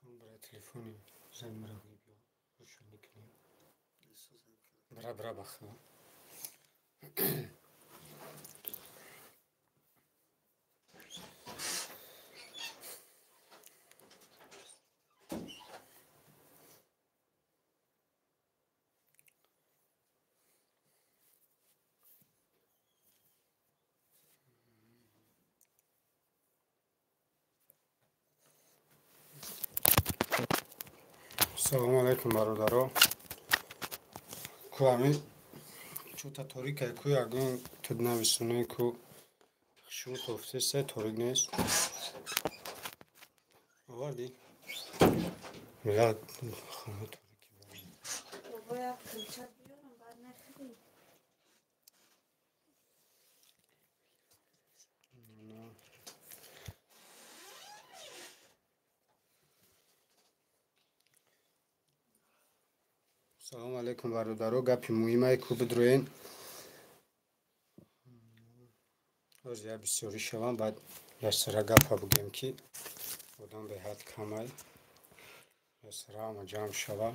Телефон, бра, телефони зан мра биё. Рӯшанӣ кунем. Бра, бра, бахо. Салому алайкум, бародаро. Ку ами чӯта торикай, ку ягон туд нависонае, ку хушрӯ тофтеса, торик нест. Овардӣ? Милад, хона торики. Бобо, як кулча биёрам, баъд нахӯрӣ? На. Салому алайкум, бародаро. Гапи муҳимае, ку бидроен. Ҳозир як бисёрӣ шавам, баъд ясара гапа бигӯем, ки одам беҳад камай. Ясара ҳама ҷамъ шава.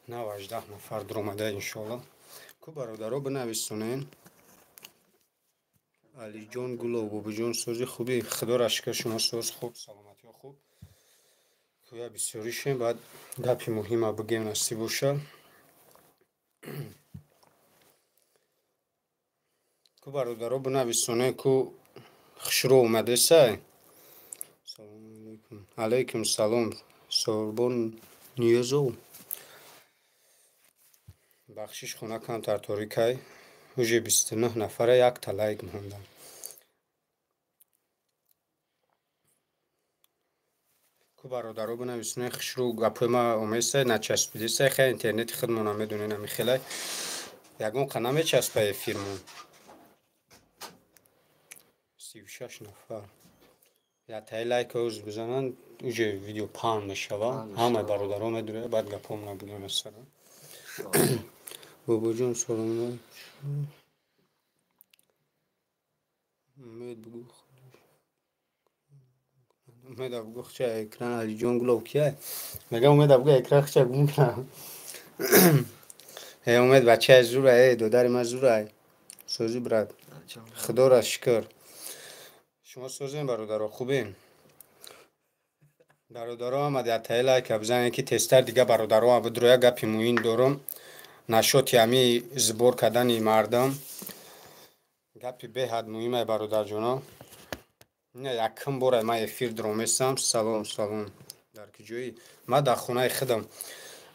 18 нафар дуромада, иншоалло. Ку, бародаро, бинависонен. Алиҷон Гулов, бобоҷон, сози, хубӣ? Худоро шукр, шумо соз, хуб, саломатиҳо хуб. Ку як бисёрӣ шем, баъд гапи муҳима бигӯем, насиб боша. Ку, бародаро, бинависонен, ку хушрӯ омадесай. Салому алайкум. Алайкум салом. Сорбон Ниёзов. Бахшиш, хона камтар торикай. Уже 29 нафара, якта лайк мондам. Ку, бародаро, бинависонен, хушрӯ гапҳои ма омесай, начаспидесай. Хай, интернети худмона медонен, ами хелай. Ягон қа намечаспа эфирмон. 36 нафар. Ятаи лайк оз бизананд, уже видео паҳн мешава. Ҳамаи бародаро медурая, баъд гапҳомона бигӯем асара. Бобоҷон, салом. Умед, бугӯ. Умеда бугӯ, хча экран. Алиҷон Гулов кия? Мега, Умеда бугӯ, экран хча гум кунам. Э, Умед бачаи зура, э, додари ма зурай. Созӣ, брат. Худоро шукр. Шумо созем, бародаро, хубем? Бародаро, ҳама ятаи лайка бизанед, ки тезтар дига бародаро бидроя, гапи муҳим дорум. Нашоти ҳами сбор кардани мардум. Гапи беҳад муҳимай, бародарҷоно. Ина якум бора ман эфир дуромесам. Салом, салом. Дар куҷоӣ? Ман дар хонаи худам.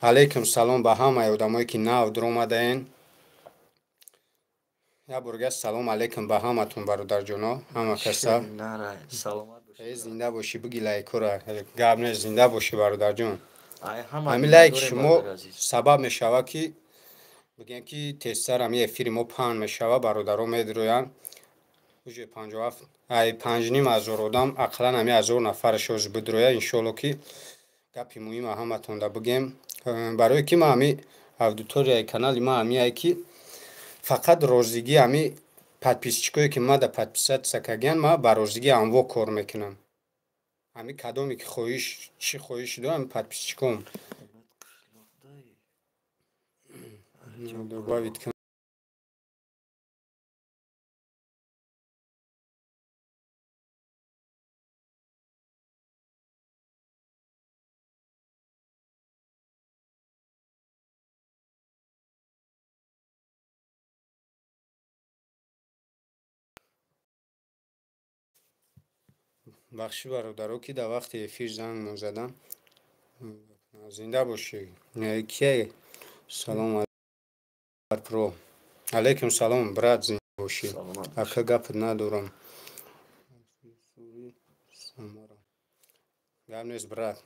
Алайкум салом ба ҳамаи одамое, ки нав дуромадаен. Як борга салом алайкум ба ҳаматон, бародарҷоно, ҳама каса. Э, зинда бошӣ, биги лайкора. Гап нест, зинда бошӣ, бародарҷон. Ҳамин лайки шумо сабаб мешавад, ки бигем, ки тезтар ҳами эфири мо паҳн мешавад, бародаро медироянд. Уже 57, ай 5,5 ҳазор одам, ақаллан ҳами 1000 нафараш ҳозир бидроя, иншоалло, ки гапи муҳима ҳаматонда бигем. Барое ки ма ҳами аудиторияи канали ма ҳамияе, ки фақат розигии ҳами подписчикое, ки ма да подписаться кардиян, ма ба розигии ҳамво кор мекунам. Ҳами кадоме ки хоҳиш, чӣ хоҳиш дорам, ҳами подписчиком. Добавить кун. Бахши, бародаро, ки дар вақти эфир занг задам. Зинда бошӣ. Кие? Салом про. Алайкум салом, брат, зинда бошӣ. Ака, гап надорам. Гап нест, брат.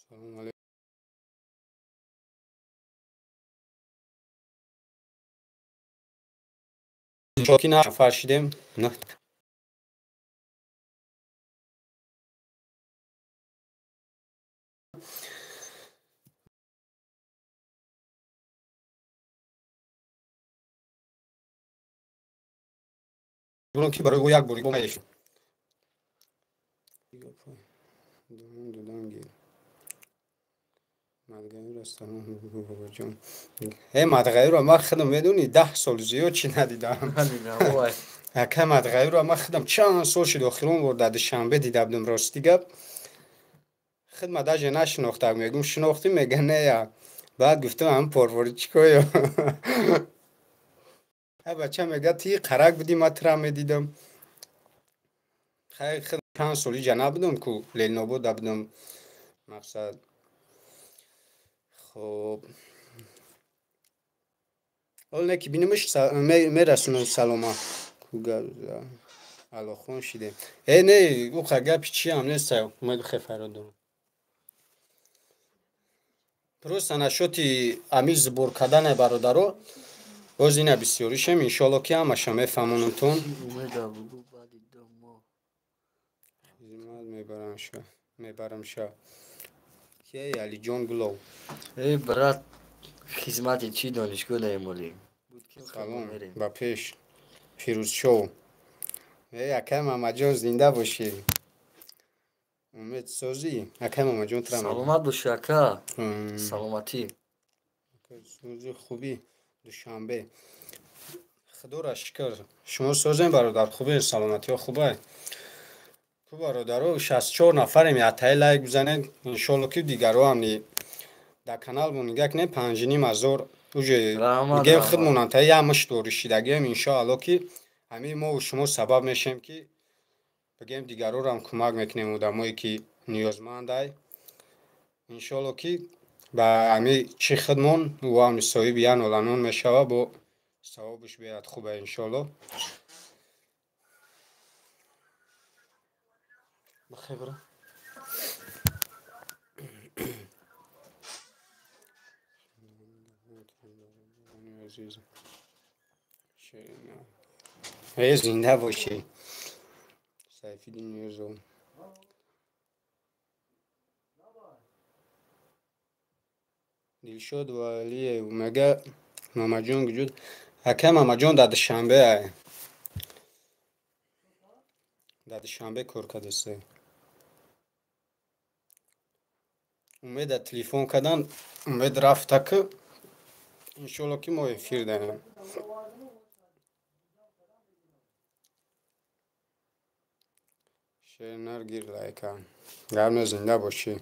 Салом алейкум. Ки нафар шидем? Ки барои ӯ як бори. Мадғаюра салом бобоҷон. Э Мадғаюра ман худам медонӣ 10 сол зиёд чӣ надидам. Ака Мадғаюра ман худам чанд сол шуд охирон бор дар Душанбе дида будам, рости гап. Худ ма даже нашинохтам, мегум шинохтӣ, мега не я. Баъд гуфтам ҳам порворичкоё. Ҳа бача мега ти қарак будӣ, ман тура медидам. Хай худ чанд сол иҷа набудам ку Ленинобода будам. Мақсад хоб ҳол не ки бинамаш мерасонам салома. Алохон шидем. Э не, уқа гапи чиам нест, умеду хефаро дорам. Просто нашоти ами сбор кардане бародаро, боз ина бисёришем, иншоалло ки ҳамаша мефаҳмонамтон. Хизмат мебарам ша. Ки Алиҷон Гулов. Эй брат, хизмати чӣ донишгоҳ наемолӣ? Салом, ба пеш. Фирӯзшоҳ. Эй акай Мамаҷон, зинда бошӣ. Умед созӣ? Акай Мамаҷон тура. Саломат бошӣ ака. Саломатӣ. Созӣ хубӣ. Душанбе. Худоро шукр. Шумо созем бародар, хубе, саломатиҳо хубай. Ку бародаро 64 нафарем, ятаи лайк бизанед, иншоалло ки дигаро ҳам ни дар канал бо нигаҳ кунед, 5,5 ҳазор уже мигем худмонам та як мушт воришидагием, иншоалло ки ҳамин мо шумо сабаб мешем ки бигем дигарорам кӯмак мекунем, одамое ки ниёзмандай. Иншоалло ки ба ҳами чӣ худмон ӯ ҳам соҳиби як ноланон мешава, бо савобиш биёяд хуба иншоалло. Бихебра. Э зинда бошӣ. Сайфиддин Мирзо. Дилшод Валиев мега Мамаҷон вуҷуд. Ака Мамаҷон дар Душанбе ай. Дар Душанбе кор кардааст. Умеда телефон кардан, Умед рафта ки иншоалло ки мо эфир даем. Шер наргир лайка. Гарно зинда бошӣ.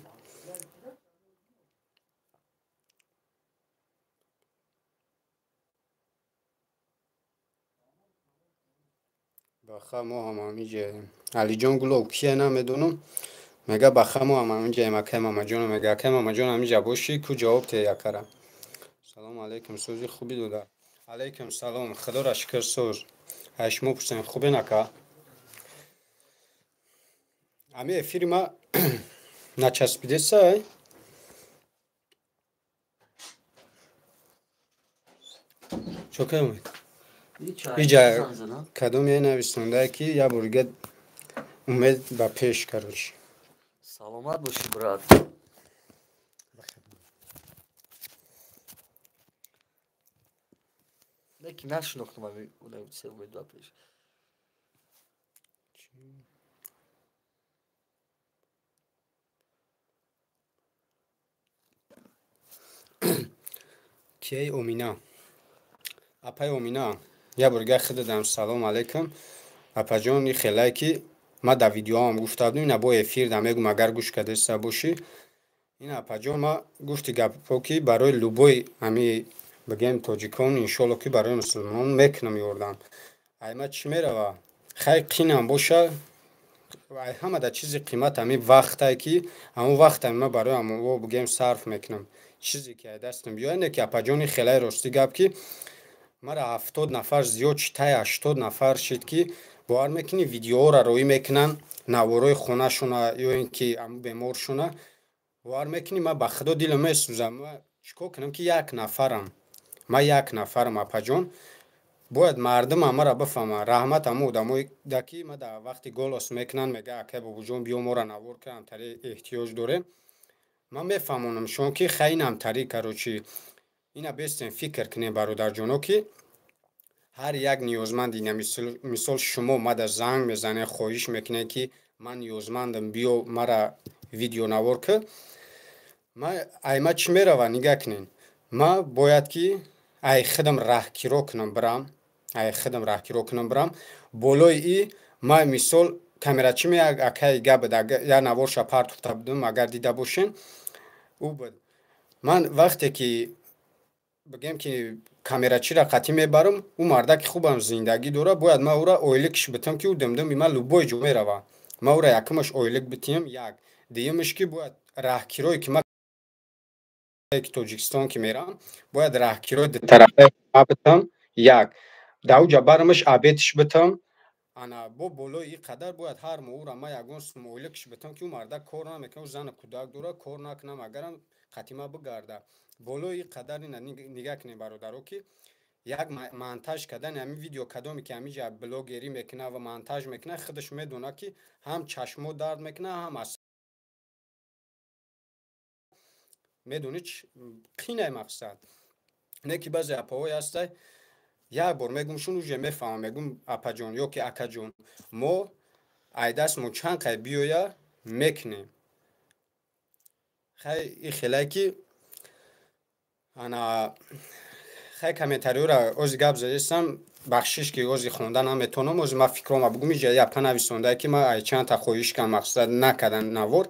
Баха мо ҳам ҳамиҷаем. Алиҷон Гулов кие намедонам. Мега баха мо ҳам ҳамиҷаем, акай Мамаҷон мега акай Мамаҷон ҳамиҷа бошӣ, ку ҷавоб те якара. Салом алейкум, сӯзи хубӣ дода. Алейкум салом, худоро шукр соз. Ай шумо пурсем хубен ака? Ами эфири ма начаспидеса ай? Чо кардам? Иҷа кадом я нависондае ки як бор дига Умед ба пеш, короче. Саломат бошӣ брат. Леки нашинохтам ами Умед ба пеш. Кией Омина? Апай Омина, як бор дига худадам салом алейкум. Апаҷон, и хелае ки ма дар видеоам гуфта будам, ина бо эфир да мегум, агар гӯш кардеса бошӣ. Ин апаҷон ма гуфти гапҳо ки барои любой ҳами бигем тоҷикон, иншоалло ки барои мусулмонон мекунам ёрдам. Ай ма чӣ мерава? Хай қинам боша, ай ҳама да чизи қимат ҳами вақтае ки ҳамон вақт ами ма барои ҳамон бигем сарф мекунам. Чизе ки ай дастам биёяд, не ки апаҷони хелаи ростӣ гап ки мара 70 нафар зиёд шид, тай 80 нафар шид ки бовар мекунӣ видеоҳоро роӣ мекунанд, наворои хонашона ё ин ки ҳамун беморшона. Бовар мекунӣ ман ба худо дилам месӯзам. Ман чӣ кор кунам ки як нафарам. Ман як нафарам апаҷон. Бояд мардум ҳамаро бифаҳманд. Раҳмат ҳамон одамое да ки ма дар вақти голос мекунанд, мега акай бобоҷон биё моро навор кун, ҳамтари эҳтиёҷ дорем. Ман мефаҳмонам шумо ки хай ин ҳамтари, короче, ина бестем фикр кунем бародарҷоно ки ҳар як ниёзманд ина мисол шумо мада занг мезанед, хоҳиш мекунед ки ман ниёзмандам, биё мара Видео навор ки ма айма чӣ мерава, нигаҳ кунед. Ма бояд ки ай худам раҳкиро кунам бирам, ай худам раҳкиро кунам бирам. Болои и ма мисол камерачи ме акаи гап буд, я наворша партофта будам, агар дида бошен, ӯ буд. Ман вақте ки бигем ки камерачиро қатъӣ мебарам, ӯ мардаки хубам зиндагӣ дора, бояд ман ӯра ойликш битам, ки ӯ димдими ман любой ҷо мерава. Ман ӯра якумаш ойлик битиям, як. Дуюмаш ки бояд раҳкирое ки ман ки Тоҷикистон ки мерам, бояд раҳкирои дутарафаи ма битам, як. Дар уҷа барамаш обедш битам. Ана бо болои ин қадар бояд ҳар моҳ ӯра ман ягон сум ойликш битам, ки ӯ мардак кор намекунад, ӯ зану кӯдак дора, кор накунам, агарам қатъима бигарда. Болои ин қадар ина нигаҳ кунед, бародаро, ки як монтаж кардани ҳамин видео, кадоме ки ҳаминҷа блогерӣ мекунад ва монтаж мекунад, худаш медонад, ки ҳам чашмо дард мекунад, ҳам аз медонӣ қинай мақсад. Не ки баъзе апаҳое ҳастай, як бор мегум, шун уже мефаҳмам, мегум: апаҷон ё ки акаҷон, мо ай дастмо чанд қай биёя мекунем. Хай, и хелай ки ана хай комментариёра ози гап задистам, бахшиш ки ози хонда наметонам, ози ман фикрома бугум. Иҷа япа нависонда, ки ман ай чандта хоҳиш кардам, мақсад накардан навор.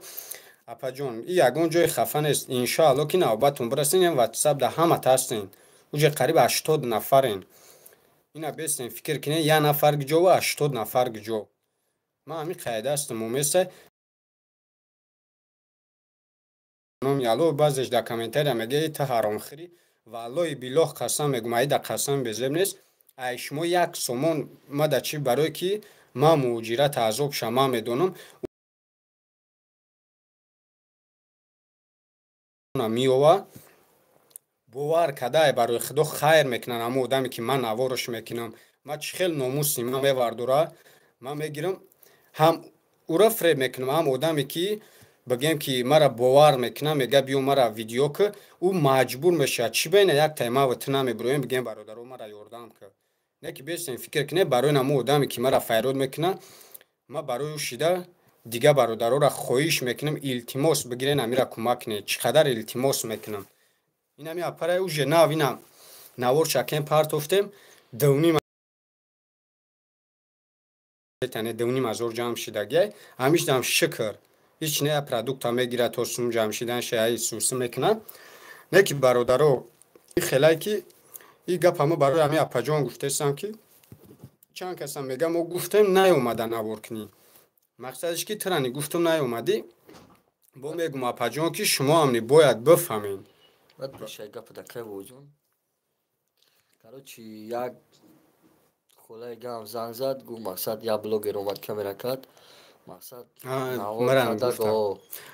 Апаҷон, и ягон ҷои хафа нест, иншоалло ки навбатон бирасен. Ям ватсап да ҳамата ҳастен, уҷа қариб 80 нафарен. Ина бестен, фикр кинен, як нафар гиҷо ва 80 нафар гиҷо. Ман ҳамин қайда ҳастам, уместа номи Алло. Баъзеш дар комментария мега: ту ҳаромхӯрӣ. Валлои биллоҳ, қасам мегум, ай да қасам безеб нест, ай шумо як сомон ма да чӣ? Барое ки ман муҳоҷират азобша ман медонам, меова бовар кадай, барои худо хайр мекунанд ҳамон одаме ки ман наворош мекунам. Ман чӣ хел номуси ман мевардора, ман мегирам, ҳам ӯро фреб мекунам, ҳам одаме ки бигем ки мара бовар мекунам, мега: биё, мара видео ки. Ӯ маҷбур мешавад. Чӣ бена як таймаву ту намебироем, бигем: бародаро, мара ёрдам кар. Не ки бесен, фикр кине, барои намо одаме ки мара файрод мекунад, ман барои ӯ шида дигар бародароро хоҳиш мекунам: илтимос, бигирен, амира кӯмак кунед. Чӣ қадар илтимос мекунам. Инами аппарай уже нав ина навор шакем партофтем, дувним, яъне 2,5 ҳазор ҷамъ шидагиай. Ҳамишдам шукр, ҳеч не, продукта мегирад, то сум ҷамъ шидан шаи сусӣ мекунад. Не ки бародаро, и хелай ки и гапа ма барои ҳамин апаҷон гуфтесам, ки чанд касам мега: мо гуфтем, наёмада навор кунӣ. Мақсадаш ки тирани гуфтум, наёмадӣ. Бо мегум, апаҷон, ки шумо ҳам бояд бифаҳмед. Баъд бошай гапа да кай воҷон. Короче, як холаи гам занг зад, гуфт: мақсад, як блогер омад, камера кард, мақсад.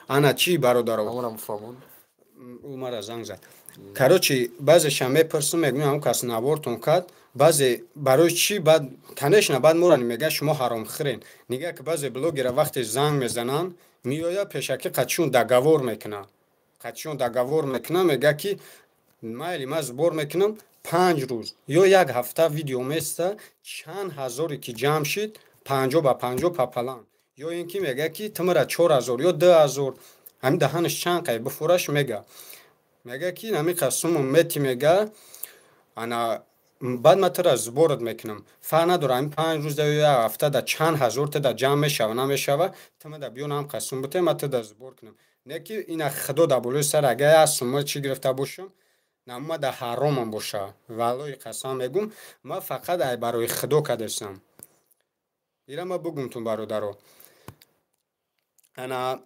Ана чӣ, бародаро, ӯ мара занг зад. Короче, баъзеша мепурсам, мегӯям: ҳамон кас навортон кард. Баъзе барои чӣ баъд, конечно, баъд морани мегӯяд: шумо ҳаромхӯрен. Нигаҳ ки баъзе блогера вақте занг мезананд, меояд, пешакӣ қатъишон договор мекунад, қатъишон договор мекунад, мегӯяд ки майли, ман сбор мекунам, 5 рӯз ё як ҳафта видео места, чанд ҳазоре ки ҷамъ шид, 50 ба 50 пополам. Ё ин ки мегӯяд ки ту мара 4000 ё 2000, ҳамин даҳанаш чанд қай бифураш, мега ки ҳамин қасуму мети, мега, ана баъд ман тура сборат мекунам. Фарқ надорад, ҳамин 5 рӯза ё як ҳафтада чанд ҳазор туда ҷамъ мешава, намешава, ту мада биё, ҳам қасум бите, ман туда сбор кунам. Не ки ина худо дар болои сар, агар як сума чӣ гирифта бошам, намума да ҳаромам боша. Валлои қасам мегум, ман фақат ай барои худо кардастам. Ира ма бугумтун, бародаро. Ана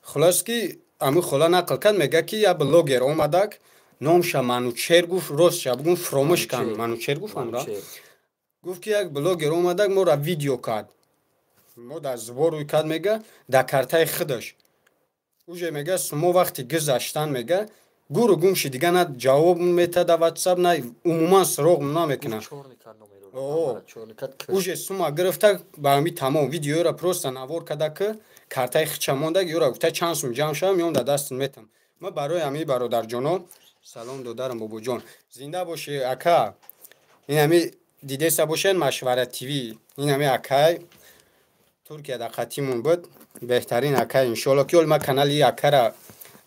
хулос ки ҳамин хола нақл кард, мега ки як блогер омадак, номша Манучер гуфт, ростша бугум, фуромӯш кардам. Манучер гуфт, амра гуфт ки як блогер омадак, моро видео кард, мо дар сбор рӯй кард, мега, дар картаи худаш уже, мега, сумо вақти гузаштан, мега, гуру гум ши, дига на ҷавоб метад да ватсап, на умуман суроғ намекунад. Уже сума гирифта, ба ҳами тамом видеоро просто навор карда, ки картаи хича монда, ёра гуфта: чанд сум ҷамъ шавам, меом, дар дастат метам. Ма барои ҳамин, бародарҷоно, салом додарам, бобоҷон, зинда бошӣ, ака. Ин ҳами дидеса бошед, Машварат ТВ, ин ҳами акай. Туркия да қатимон буд, беҳтарин ака. Иншоалло ки ҳол ма канали акара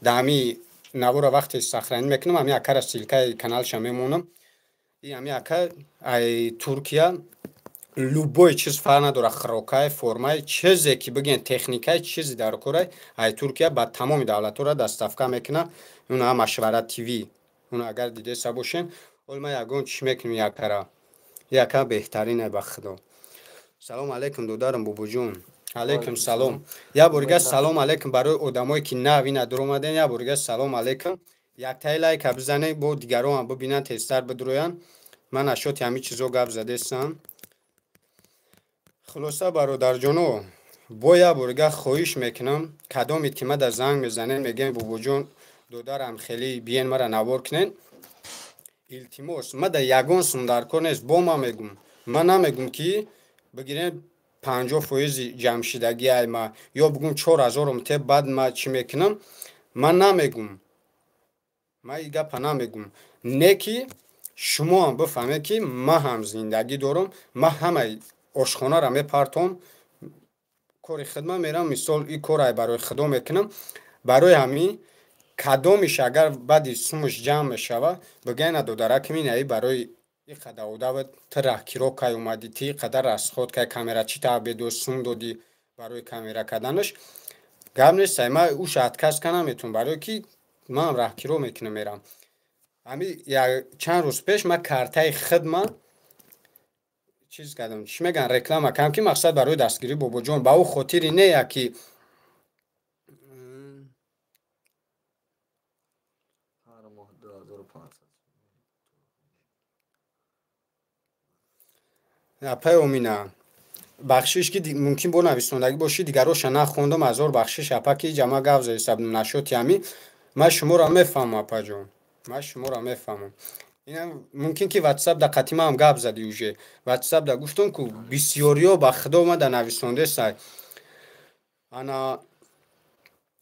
да ҳами навора вақте сохранить мекунам, ҳами акара ссылка и каналша мемонам. И ҳами ака ай Туркия любой чиз фарқ надорад, хӯрокай, формай, чизе ки бигӯен, техникай, чизе дар корай, ай Туркия ба тамоми давлатҳоро доставка мекунад. Уна Машварат ТВ, уна агар дидеса бошен. Ҳол ма ягон чӣ мекунем якара, яка беҳтарин ба худо. Салом алейкум, додарам бобоҷон. Алейкум салом. Я борига салом алейкум барои одамое ки нав ина дуромаден. Я борига салом алейкум. Яктаи лайка бизанед, бо дигарон бибинанд, тезтар бидуроянд. Ман ашоти ҳамин чизо гап задестам. Хулоса, бародарҷоно, бо як борига хоҳиш мекунам, кадомед ки мада занг мезанед, мегӯем бобоҷон, додарам, хеле биен мара навор кунед, илтимос, мада ягон сум дар кор нест. Бо ман мегум, ман намегум ки бигирем 50% ҷамъшидагӣ ай ма, ё бигум 4000 те, баъд ма чӣ мекунам. Ман намегум, ман и гапа намегум. Не ки шумоам бифаҳмед, ки ман ҳам зиндагӣ дорам. Ман ҳамаи ошхонаро мепартом, кори хидмат мерам. Мисол, и кор ай барои худо мекунам. Барои ҳамин кадомиш агар баъди сумуш ҷамъ мешава, бигӯяна додаракми наи барои и қадар одава ту раҳкиро кай омадӣ, ти қадар расход кай, камерачи табедо сум додӣ барои камера карданаш. Гап нест, ай ман уша отказ ка наметавонам, барое ки ман раҳкиро мекунам, мерам. Ҳами чанд рӯз пеш ман картаи хидма чиз кардам, чӣ мегӯянд, реклама кардам, ки мақсад барои дастгирии бобоҷон, ба ӯ хотири не ки Ҳар моҳ 2500. Апай Омина, бахшиш ки мумкин бо нависондагӣ бошӣ, дигароша нахондам. Ҳазор бахшиш, апа, ки ҷама гап задистам нашоти ҳами. Ман шуморо мефаҳмам, апаҷон, ман шуморо мефаҳмам. Инам мумкин ки ватсап да қатимаам гап задӣ, уже ватсап да гуфтам ку бисёриё ба худо омада нависондесай. Ана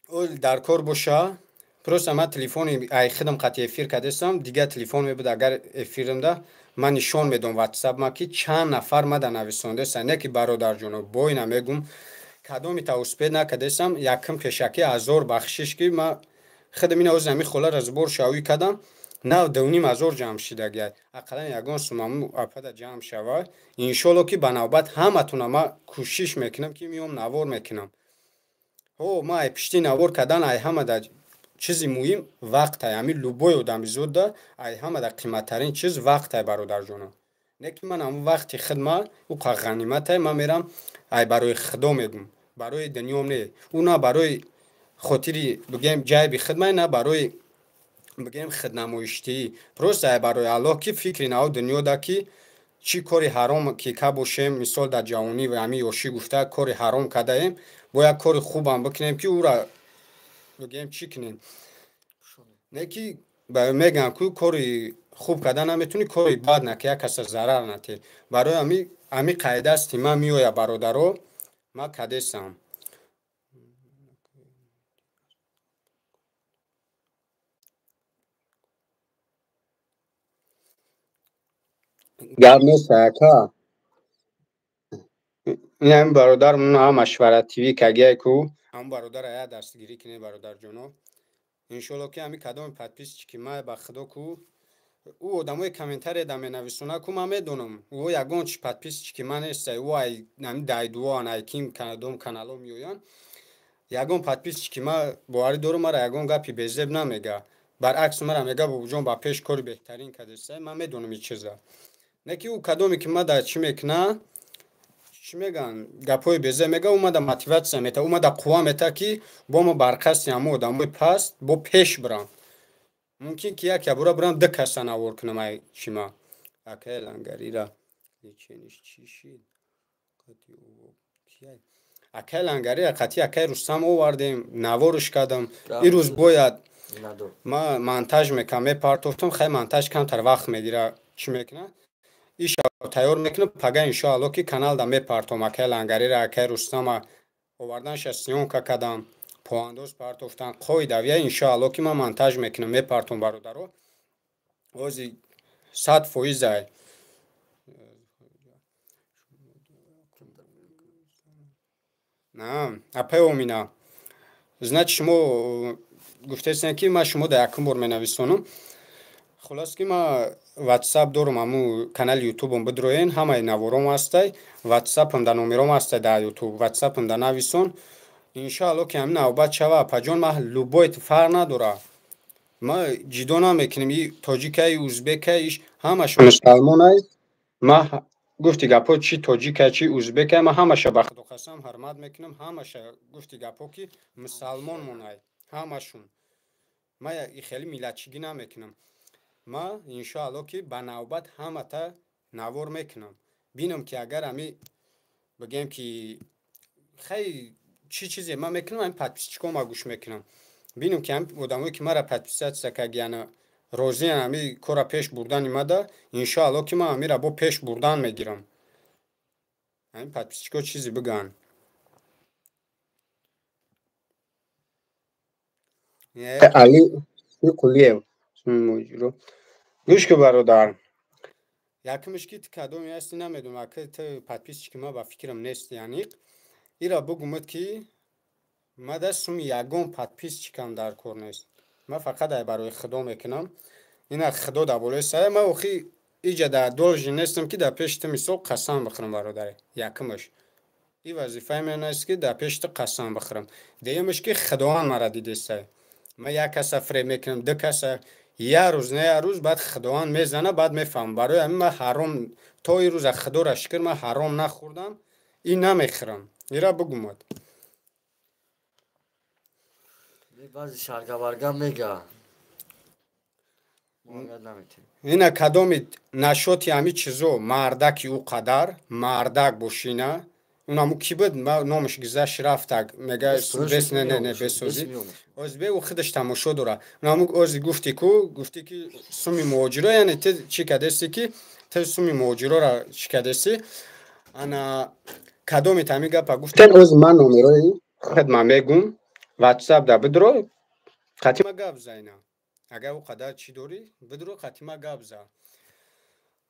ол дар кор боша, просто ман телефони ай худам қати эфир кардестам, дигар телефон мебуд. Агар эфирмда ман нишон медом ватсап ма, ки чанд нафар мада нависондесай. Не ки, бародарҷоно, бо ина мегум, кадомита успеть накардестам, якм пешакӣ ҳазор бахшиш, ки ма худам ина ози ҳамин холара сбор шавӣ кардам, нав 2500 ҷамъ шидагиай. Ақаллан ягон сумаму апада ҷамъ шава. Иншолло ки ба навбат ҳаматона ма кӯшиш мекунам, ки меом навор мекунам. Ҳо, ма ай пишти навор кардан, ай ҳамада чизи муҳим вақтай. Ҳамин любой одами зудда ай ҳамада қиматтарин чиз вақтай, бародарҷоно. Не ки ман ҳамун вақти хидма ӯ қа ғаниматай. Ман мерам ай барои худо мегум, барои дунём не, ӯ на барои хотири бигӯем ҷайби хидмай, на барои бигӯем хиднамоиштиӣ, просто ай барои Аллоҳ, ки фикри нао дунёда ки чӣ кори ҳаром ки ка бошем. Мисол, дар ҷавонӣ ва ҳамин ёшӣ гуфта кори ҳаром кардаем, бояд кори хубам бикунем, ки ӯра бигӯем чӣ кунем. Не ки мегӯям ку кори хуб карда наметавонӣ, кори бад наки, як каса зарар натӣ. Барои ҳамин қоида асти ман меоя, бародаро, ман кадесам. Гап нест, ака. Ин бародар Машварат ТВ кагияй ку, ҳамн бародар ая дастгирӣ кунед, бародарҷоно. Иншолло ки ҳами кадоми подписчики ма, ба худо ку, ӯ одамои комментария да менависона ку, ман медонам, ӯ ягон чи подписчики ман нестай. Ӯ ай ҳами дайдуоан, ай ким кадом канало меоянд. Ягон подписчики ма, боварӣ дорам, мара ягон гапи безеб намега, баръакс мара мега: «Бобоҷон, ба пеш, кори беҳтарин кардестай». Ман медонам ин чиза. Не ки ӯ кадоме ки мада чӣ мекуна, чӣ мегӯянд, гапҳои безеб мега, ӯ мада мотиватсия мета, ӯ мада қувва мета, ки бо мо барқасти ҳамо одамои паст бо пеш бирам. Мумкин ки як ябора бирам, ду каса навор кунам. Ай чима акай лангарира лечение ш чӣ шид? Акай лангарира қатъи акай Рустам овардем, наворш кардам. Ирӯз бояд ма монтаж мекунам, мепартофтам. Хай, монтаж камтар вақт мегира, чӣ мекунад, иша тайёр мекунам. Пага иншоалло ки каналда мепартом. Акай лангарира, акай Рустама оварданша съёмка кардам, поандоз партофтан қоидавия. Иншоалло ки ман монтаж мекунам, мепартом, бародаро, ози 100%. Ай На, апай Омина. Значит, шумо гуфтесен ки ман шумо дар якум бор менависонам. Хулос ки ман WhatsApp дорам, ҳамун канали ютубам бидроен, ҳамаи навором ҳастай, WhatsAppам дар номером ҳастай дар ютуб, WhatsAppам дар нависон. Иншаалло ки ҳамин навбат шава, апаҷон, ман любой фарқ надора. Ма ҷидо намекунем, и тоҷикай, узбекай, иш ҳамаш мусалмонай. Ма гуфти гапҳо чи тоҷикай, чи узбекай, ман ҳамаша ба худо қасам ҳурмат мекунам, ҳамаша гуфти гапҳо ки мусалмон монай, ҳамашун. Ма хеле миллатчигӣ намекунам. Ма иншоалло ки ба навбат ҳамата навор мекунам. Бинам ки агар ҳами бигем ки хай чӣ чизе ман мекунам, ҳамин подписчикҳо ма гӯш мекунам. Бинам ки ҳамин одамое ки мара подписаться кардияна розиян ҳами кора пеш бурдан имада, иншоалло ки ман ҳамира бо пеш бурдан мегирам. Ҳамин подписчикҳо чизе бигӯянд. Али Қулиев гӯш ку бародар. Якумш ки ту кадоме ҳасти намедонам, ака ту подписчики ма ба фикрам нести аниқ. Ира бугумад ки ма да суми ягон подписчикам дар кор нест. Ма фақат ай барои худо мекунам. Ина худо дар болои сар ма охи иҷа дар должен нестам ки дар пеши ту мисол қасам бихӯрам бародаре. Якумаш. И вазифаи ман аст ки дар пеши ту қасам бихӯрам. Дуюмаш ки худованд мара дидестай. Ма як каса фреб мекунам, ду каса, як рӯз не як рӯз баъд худованд мезана, баъд мефаҳмам. Барои ҳамин ман ҳаром то ин рӯза худоро шукр ман ҳаром нахӯрдам, ин намехӯрам. Ира бугумад. Баъзе шаргаварга мега. Ина кадоми нашоти ҳами чизо мардаки ӯ қадар мардак бошина. Унаму ки буд номаш гузашт рафтак мега бес не не не бесозӣ. Оз бе ӯ худаш тамошо дора. Унаму ози гуфти ку гуфти ки суми муҳоҷиро, яъне ту чӣ кардести ки ту суми муҳоҷирора чӣ кардести? Ана кадоми ҳами гапа гуфтен ози ман номерои худ ман мегум WhatsApp да бидро қатима гап зайна. Агар ӯ қадар чӣ дорӣ бидро қатима гап за.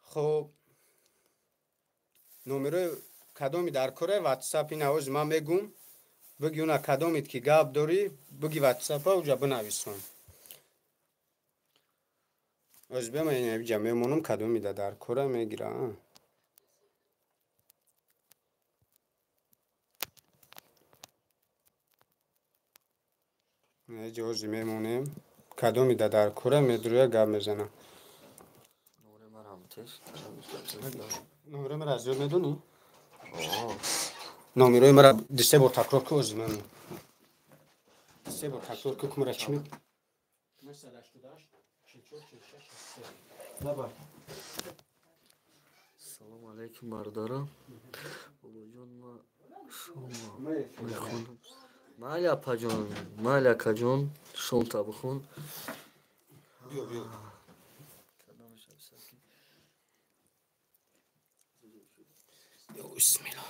Хоб номерои кадоми дар кора WhatsApp ина ози ман мегум биги уна кадомит ки гап дорӣ биги WhatsApp-а уҷа бинависон. Оз бема ина иҷа мемонам кадоми да дар кора мегира. Иҷа ози мемонем кадоми да дар кора медроя гап мезанам. Номерои мара аз ёд медонӣ? Номерои мара се бор такрор ку ози ман. Се бор такрор ку кумара чӣ мекунӣ? 988 44 46 Салом алейкум бародарам. Бобоҷон ма шома мехонам. Майли апаҷон, майли акаҷон, шомта бихун. Биё, биё. Бисмилла.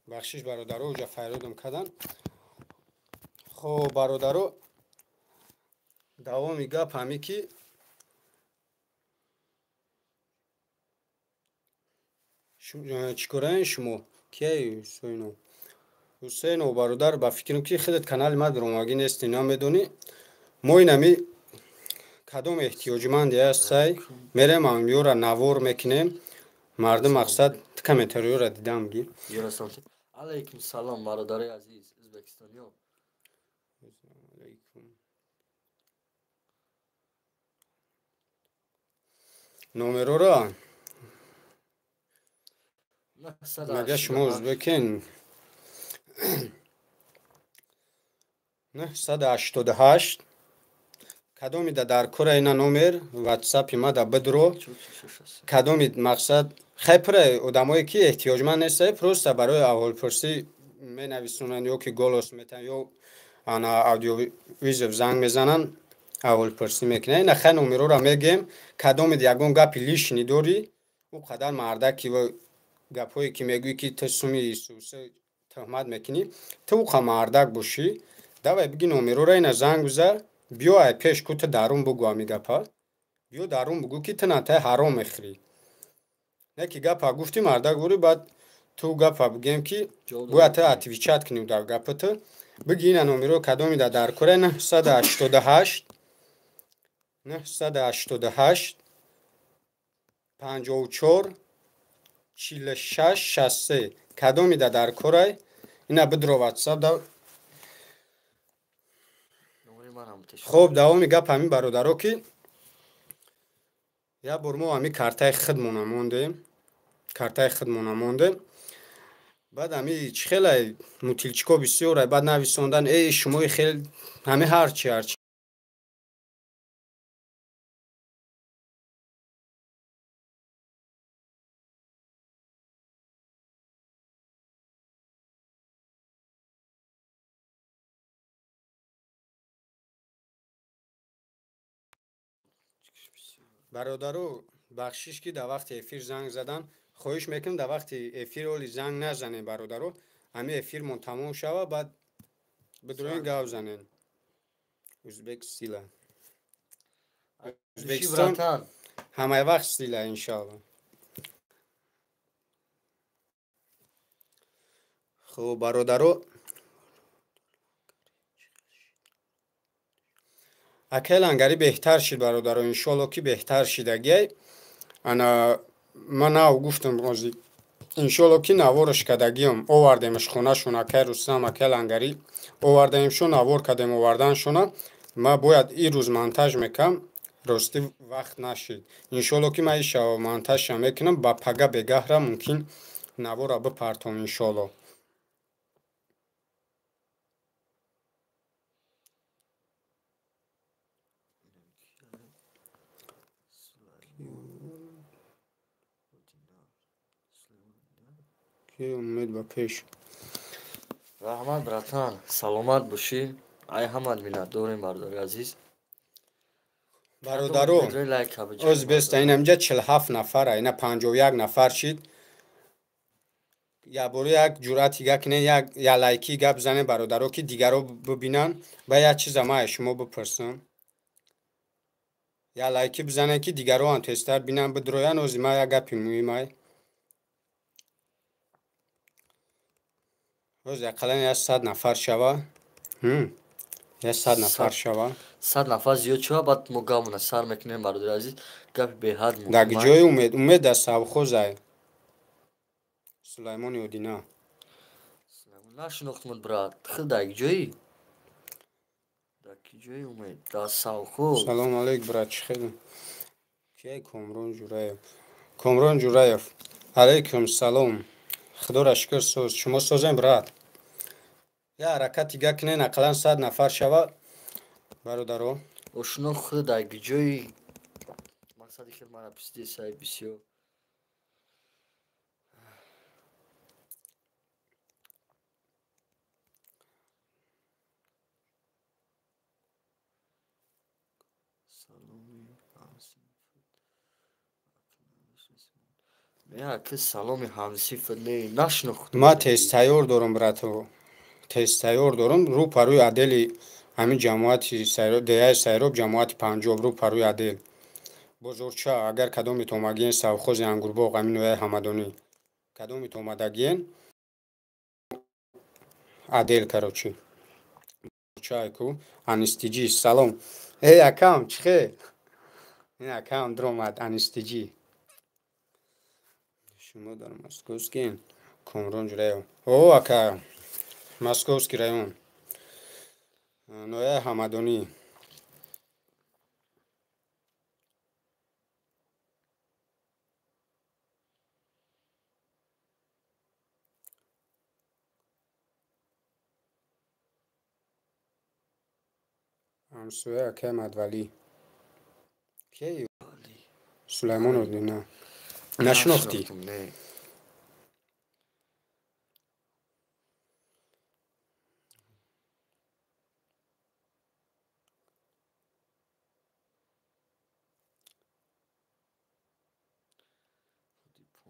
Бахшиш бародаро, уҷа файродам кардан. Хоб бародаро, давоми гап ҳами ки чӣ кораен шумо? Кияи Ҳусейнов? Ҳусейнов бародар, ба фикрам ки худат канали ма даромагӣ нести, намедонӣ. Мо инами кадом эҳтиёҷманде ҳастай, мерем ҳамёра навор мекунем. Мардум мақсад комментариёра дидам ги. Алейкум салом бародари азиз ӯзбекистониё. Номерора мага шумо ӯзбекен? 988 кадоми да дар кора ина номер WhatsApp-и ма да бидро. Кадоми мақсад хай пура одамое ки эҳтиёҷманд нестай, просто барои аҳволпурсӣ менависонанд ё ки голос метаҳанд ё ана аудиовизов занг мезананд, аҳволпурсӣ мекунанд. Ина хай номерора мегем, кадомид ягон гапи лишний дорӣ, ӯ қадар мардаки ва гапҳое ки мегӯӣ ки ту суми Исуса тӯҳмат мекунӣ, ту ӯ қа мардак бошӣ, давай биги номерора ина занг биза, биё ай пеш ку ту дарун бугӯ ҳами гапа. Биё дарун бугӯ ки ту натай ҳаром мехӯрӣ. Не ки гапа гуфтӣ мардак бури, баъд ту гапа бигем ки бояд ту отвечать кунӣ дар гапата. Биги ина номеро кадомида дар кора 988 988 54 46 63 кадомида дар корай ина бидро ватсап да. Хоб давоми гап ҳамин бародаро ки як бор мо ҳамин картаи худмона мондем, картаи худмона мондем. Баъд ҳами чӣ хелай мутилчико бисёрай, баъд нависондан эй шумои хел ҳами ҳарчи ҳарчи. Бародаро бахшиш ки дар вақти эфир занг задан, хоҳиш мекунам дар вақти эфир оли занг назанем бародаро, ҳами эфирмон тамом шава, баъд бидроин гап занем. Узбек сила. Узбекистон ҳамаи вақт сила иншоалло. Хуб бародаро, акай лангари беҳтар шид бародаро, иншоалло ки беҳтар шидагиай. Ана ман нав гуфтам ози иншоалло ки навораш кардагиам, овардемаш хонашон акай Рустам, акай лангари овардаемшон, навор кардем оварданшона. Ман бояд ин рӯз монтаж мекунам, ростӣ вақт нашид. Иншоалло ки ман ин шава монтажша мекунам, ба пага бегаҳра мумкин навора бипартом иншоалло. Умед ба пеш. Раҳмат братан, саломат бошӣ. Ай ҳамат миннатдорем бародари азиз. Бародаро, оз беста ин ҳаминҷа 47 нафара, ина 51 нафар шид. Якбора як ҷуръати гап кунед, як лайки гап занед бародаро ки дигаро бибинанд. Ба як чиза ман аз шумо бипурсам. Як лайки бизанед ки дигаро ҳам тезтар бинанд, бидроянд. Ози ман як гапи муҳимай. Оз ақаллан 100 нафар шава. 100 нафар шава. 100 нафар зиёд шава, баъд мо гапмона сар мекунем бародари азиз. Гапи беҳад муҳим. Дар ҷои Умед, Умед дар совхозай. Сулаймони Одина. Нашинохтмуд брат. Хел дар ҷои? Дар ки ҷои Умед? Дар совхоз. Салом алейк брат, чӣ хел? Кияй Комрон Ҷураев? Комрон Ҷураев. Алейкум салом. Худоро шукр соз. Шумо созем брат? Я ҳаракати га кунен, ақаллан 100 нафар шава бародаро. Ошно худ дар ҷои мақсади хел мара писдесай бисёр. Не, ки саломи ҳамсиф не нашинохтам. Ман тест тайёр дорам брато. Тест тайёр дорам, рӯ парӯи адели ҳамин ҷамоати деҳаи Сайроб, ҷамоати Панҷоб, рӯ парӯи адел. Бозорча, агар кадомит омагиен совхози Ангурбоғ, ҳамин ноҳияи Ҳамадонӣ. Кадомит омадагиен адел, короче. Бозорча ку анестиҷи, салом. Эй акам, чӣ хел? Ин акам дромад анестиҷи. Шумо дар Московский Комрон Ҷураев. О, ака, Московский район. Ноҳияи Ҳамадонӣ. Ҳамсоя акай Мадвалӣ. Кияи? Сулаймон Одина. Нашинохтӣ?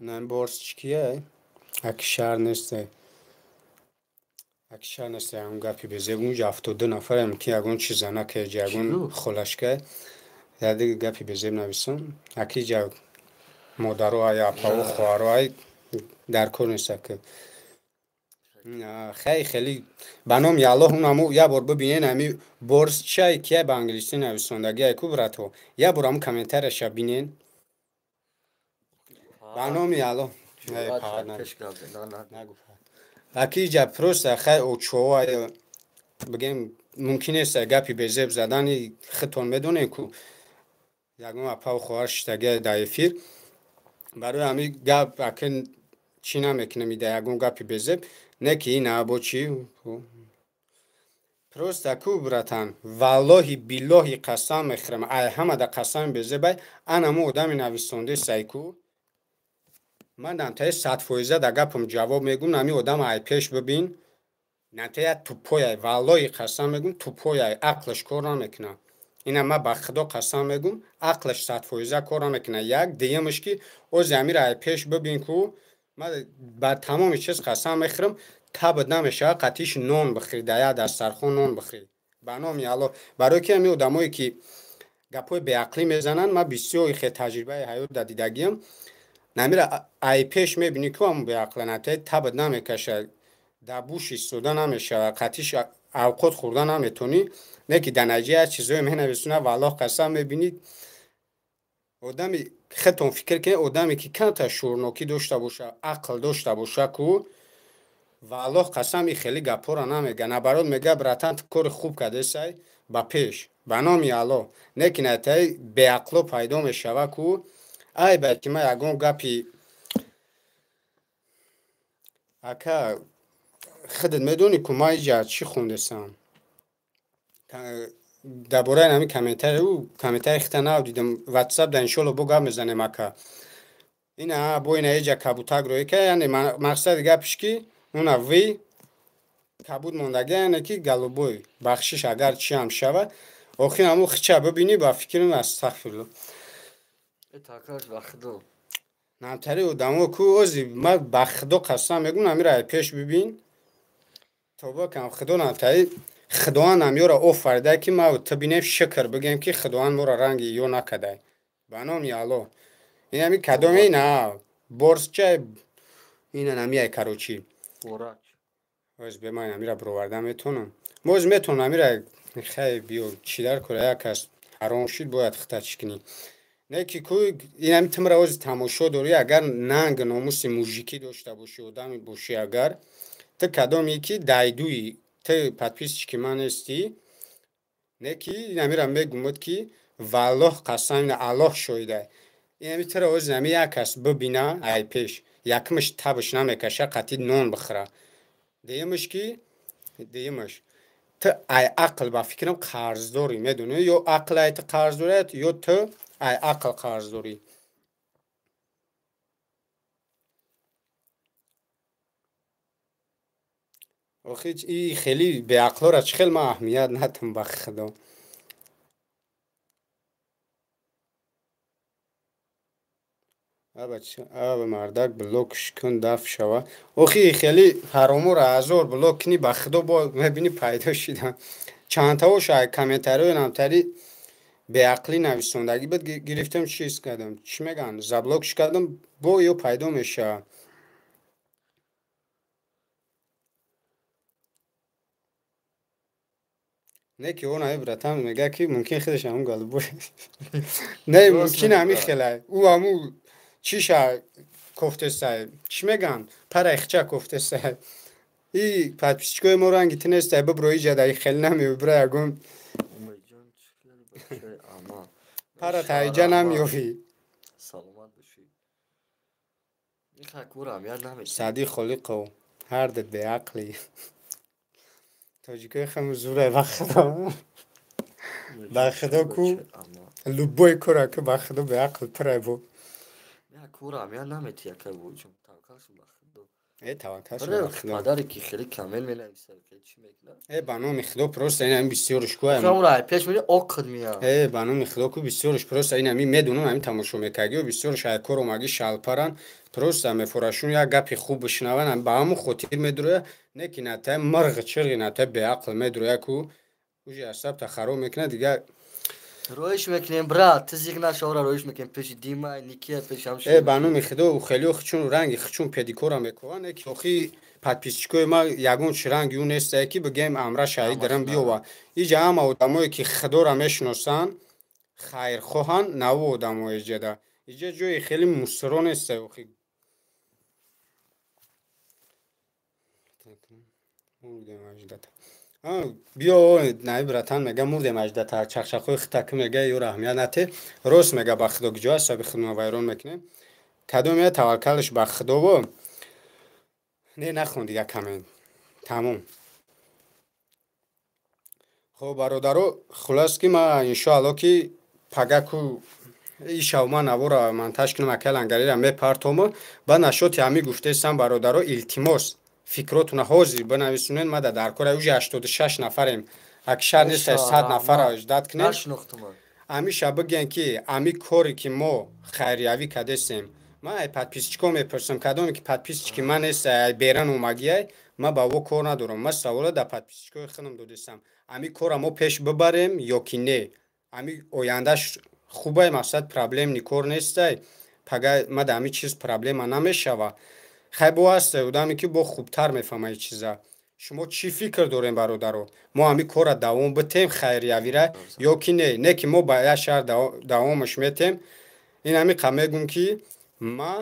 Не, борс кияй? Аки шаҳр несте. Аки шаҳр несте, ягон гапи безеб. Унҷа 72 нафарем ки ягон чиза накеҷа, ягон холашка. Яде гапи безеб нависам. Аки ҷа Модаро ай, апаву хоҳаро ай, дар кор неста ки. Хай хеле ба номи Аллоҳ унамо як бор бибинен ами борс чай кия ба англисӣ нависондагӣ ай ку брато. Як бор ҳамун комментарияша бинен. Ба номи Аллоҳ. Аки иҷа просто хай очоа бигем мумкин нест гапи безеб задани худтон медонед ку ягон апаву хоҳар шиштагӣ дар эфир. Барои ҳамин гап аки чӣ намекунем ида ягон гапи безеб. Не ки ина бо чӣ просто ку братан валлоҳи биллоҳи қасам мехӯрам ай ҳамада қасами безебай анамо одами нависондесай ку ман намтаи 100% да гапам ҷавоб мегум нами одам ай пеш бибин намтая тупояй валлоҳи қасам мегум тупояй ақлаш кор намекунад ина ман ба худо қасам мегум ақлаш 100% кор намекунад як дуюмаш ки ози амира ай пеш бибин ку ман ба тамоми чиз қасам мехӯрам таб намешавад қатиш нон бихӯрӣ дар як дастархон нон бихӯрӣ ба номи Аллоҳ барои ки ҳамин одамое ки гапҳои беақлӣ мезананд ман бисёр хе таҷрибаи ҳаёт дар дидагиам намира ай пеш мебинӣ ку ҳамун беақла натаи таб намекашад дар буш истода намешавад қатиш авқот хӯрда наметонӣ не ки дар наҷа як чизое менависонад валлоҳ қасам мебинӣ одами худтон фикр кунед одаме ки камтар шӯрнокӣ дошта боша ақл дошта боша ку валлоҳ қасам и хеле гапҳоро намега наоборот мега братан ту кори хуб кардесай ба пеш ба номи Аллоҳ не ки натаи беақло пайдо мешава ку ай ба ки ман ягон гапи ака худат медонӣ ку ман иҷа чӣ хондесам дар бораи ҳамин комментарий ӯ комментарий хита нав дидам ватсап да иншолло бо гап мезанем ака ина бо ина иҷа кабутак рӯй ка яъне мақсади гапиш ки уна ви кабуд мондагӣ яъне ки голубой бахшиш агар чи ҳам шавад охир ҳамун хича бибинӣ ба фикрам астағфирулло намтари одамо ку ози ман ба худо қасам мегӯм намира ай пеш бибин тобо кам худо намтари худованд ҳамёро офарида ки ма ту бинем шукр бигем ки худованд моро ранги ё накардай ба номи Аллоҳ ин ҳами кадоме ина борсча ина намияй корочи оз бе ман амира бироварда метонам моз метонам амира хай биё чӣ дар кора як кас ҳаром шуд бояд хита чӣ кунӣ не ки ку ин ҳами тумра ози тамошо дорӣ агар нанг номуси мужикӣ дошта бошӣ одами бошӣ агар ту кадоме ки дайдуи ту подписчики ман нестӣ не ки ин амира мегумуд ки валлоҳ қасам ина Аллоҳ шоҳида ин ами тура ози ами як кас бибина ай пеш якмаш табаш намекаша қатъи нон бихӯра дуюмаш ки дуюмаш ту ай ақл ба фикрам қарздорӣ медонӣ ё ақл ай ту қарз дорад ё ту ай ақл қарз дорӣ охи и хеле беақлора чӣ хел ман аҳамият натам ба худо аба мардак блокш кун даф шава охи хеле ҳаромора ҳазор блок кунӣ ба худо бо мебинӣ пайдо шида чандтаош ай комментариҳои намтари беақлӣ нависондагӣ буд гирифтам чиз кардам чӣ мегӯянд заблокш кардам бо ё пайдо мешавад не ки он ай братан мега ки мумкин худаш ҳамун голубой не мумкин ҳамин хелай ӯ ҳамун чиша кофтесай чӣ мегӯянд параи хича кофтесай и подписчикои мо ранги ту нестай бибро иҷа даи хеле намеёбӣ бира ягон пара таиҷа намеёбӣ сади холиқов ҳардат беақлӣ тоҷикои хеле зурай ба худо ба худо ку любой кора ку ба худо беақл пурай бо Падаре ки хеле камел менависад, чӣ мекунад? Ба номи худо просто ин ҳамин бисёрш ку пеш мери оқд меяд. Ба номи худо ку бисёрш просто ин ҳамин медонам ҳамин тамошо мекардиё бисёрш ай кор омаги шалпаран просто мефорашун як гапи хуб бишнаванд ба ҳамун хотир медуроя не ки натай мирғ чирғи натай беақл медуроя ку уже асабта хароб мекунад дигар. Роиш мекунем, брат, ту зиқ нашавра, роиш мекунем пеши Дима, Никия, пеши ҳамши. Э, ба номи Худо, хеле чун ранги чун педикора мекунанд, ки охи подписчикои ма ягон чи ранги ӯ нестае, ки бигем амра шаҳид дарам биёва. Иҷа ҳама одамое, ки Худоро мешиносанд, хайрхоҳанд, наву одамое иҷада. Иҷа ҷои хеле мусро нестае охи. Биё, наи братан, мега мурдем аждата, чақчақҳои хитак мега, ё раҳмият нате. Рост мега, ба Худо куҷо аст, саби худмо вайрон мекунем. Кадом я таваккалш ба Худово. Не нахон дига коммент. Тамом. Хоб, бародаро, хулас ки ма иншоалло ки пагаку ишав ма навора монтаж кунам, акай Лангарира мепартому. Ба нашоти ҳами гуфтесам, бародаро, илтимос, фикротуна ҳозир бинависонед, ма дар кора уже 86 нафарем. Акшар нест 100 нафара ждат кунем. Ҳамиша бигӯен, ки ами коре ки мо хайриявӣ кардесем. Ман ай подписчико мепурсам, кадоме ки подписчики ман нест, ай беран омагиай, ман ба во кор надорам. Ман савола дар подписчикои худам додесам. Ами кора мо пеш бибарем ё ки не? Ами ояндаш хубай, мақсад проблемни кор нестай. Пага ма дар ами чиз проблема намешава. Хай бо ҳаст одаме, ки бо хубтар мефаҳма ин чиза. Шумо чӣ фикр дорем, бародаро? Мо ҳами корра давом битем хайриявира ё ки не? Не ки мо ба як шаҳр давомаш метем. Ин ҳами қа мегӯм, ки ма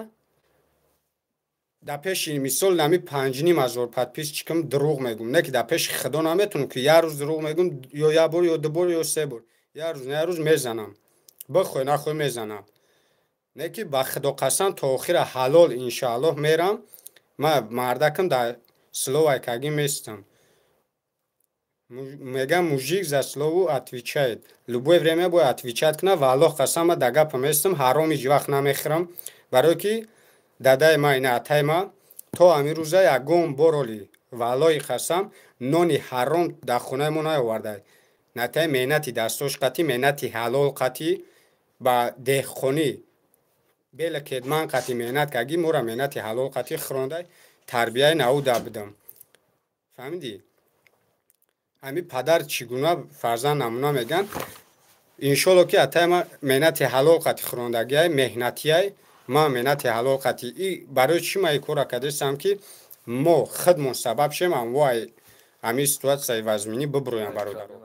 дар пеши мисол нами 5,5 ҳазор подписчикам дурӯғ мегӯм. Не ки дар пеши Худо наметунам, ки як рӯз дурӯғ мегӯм, ё як бор, ё ду бор, ё се бор. Як рӯз, як рӯз мезанам. Бихоҳ нахоҳ мезанам. Не ки ба Худо қасам, то охира ҳалол иншоаллоҳ мерам. Ма мардакам дар словай кагӣ местам. Мегам, мужик за слову отвечает. Любое время бояд отвечать кунад ва Аллоҳ қасам, ма дар гапам местам, ҳаром ҳеҷ вақт намехӯрам. Барое ки дадаи ма, ина атаи ма то ҳамин рӯза ягон бор оли ва Аллоҳи қасам нони ҳаром дар хонаи мо наовардай. Натаи меҳнати дастош қатӣ, меҳнати ҳалол қатӣ, ба деҳқонӣ бела кедман қатӣ меҳнат кагӣ, мора меҳнати ҳалол қатӣ хӯрондай, тарбияи науда будам. Фаҳмидӣ? Ҳами падар чӣ гуна фарзанд намуна меган. Иншолло ки атай ма меҳнати ҳалол қатӣ хӯрондагиай, меҳнатиай, ма меҳнати ҳалол қатӣ. И барои чӣ ма ин корра кардесам, ки мо худмон сабаб шем, амвои ҳамин ситуатсияи вазминӣ бибурӯям, бародаро.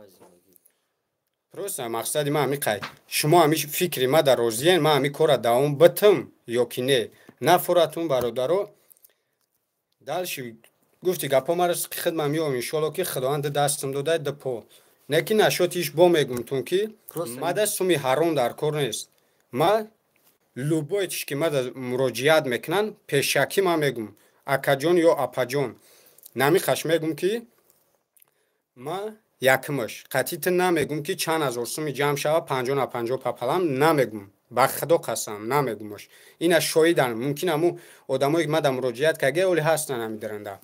Просто мақсади ман ҳамин қай. Шумо ҳами фикри ма дар розиен, ман ҳамин корра давом битм ё ки не? Нафуратун, бародаро. Дальше гуфти гапҳо мара хидмам меом, иншолло ки Худованд ду дастам додай, ду по. Не ки нашоти иш бо мегумтун, ки мада суми ҳаром дар кор нест. Ма любой чиз ки мада муроҷиат мекунанд, пешакӣ ман мегум, акаҷон ё апаҷон. Намиқаш мегум, ки ма якмаш қатъи ту намегум, ки чанд ҳазор суми ҷамъ шава, 50 на 50 пополам намегум. Ба Худо қасам, намегумаш. Ина шоҳидан, мумкин ҳамун одамое ки мада муроҷиат карда, оли ҳастанд ҳами даранда.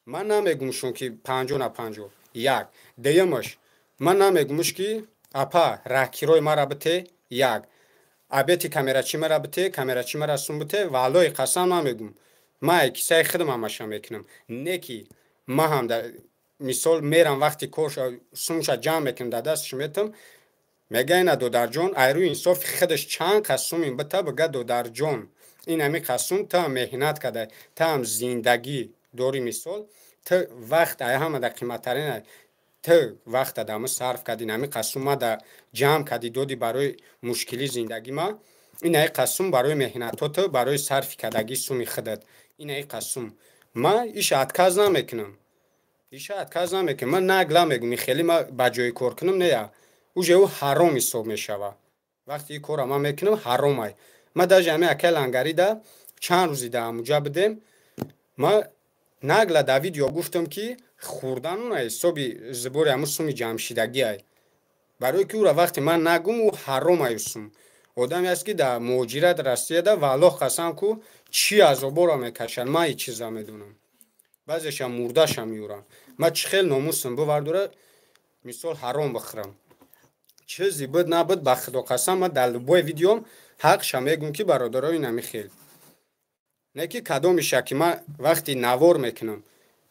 Ман намегумшон, ки 50 на 50. Як. Дуюмаш, ман намегумш, ки апа, раҳкирои мара бите, як. Абети камерачи мара бите, камерачи мара сум бите, ва Аллоҳи қасам намегум. Ман ай кисаи худам ҳамаша мекунам. Не ки ман ҳам мисол мерам, вақти кор сумша ҷамъ мекунам, дар дасташ метам, мега ина додарҷон, ай рӯи инсофи худаш чанд қас сумин бита, бига додарҷон, ин ҳами қас сум таам меҳнат кардай, таам зиндагӣ дорӣ, мисол ту вақт ай ҳамада қиматтарин, ту вақта даму сарф кардӣ, ҳами қас сум мада ҷамъ кардӣ, додӣ барои мушкили зиндагӣ ма, ин ай қас сум барои меҳнатото, барои сарфи кардагии суми худат, ин ай қас сум. Ма иша отказ намекунам, иша отказ намекунам. Ман нагла мегум, хеле ма ба ҷои кор кунам нея, уже ӯ ҳаром ҳисоб мешава. Вақте ин корра ман мекунам, ҳаромай. Ма даже ҳами акай Лангарида чанд рӯзи да ҳамуҷа будем, ма нагла дар видео гуфтам, ки хӯрдан уна ҳисоби зибори ҳамун суми ҷамъшидагиай, барое ки ӯра вақте ман нагум, ӯ ҳаромаю сум. Одаме аст, ки дар муҳоҷират Россияда, ва Аллоҳ қасам ку, чӣ азоборо мекашад, ман ҳеҷ чиза медонам. Баъзеша мурдаша меёрам. Ман чӣ хел номусам бивардора, мисол, ҳаром бихӯрам? Чизе буд набуд, ба Худо қасам, ман дар любой видеом ҳақша мегӯм, ки бародаро, инами хел. Не ки кадомиша ки ман вақти навор мекунам,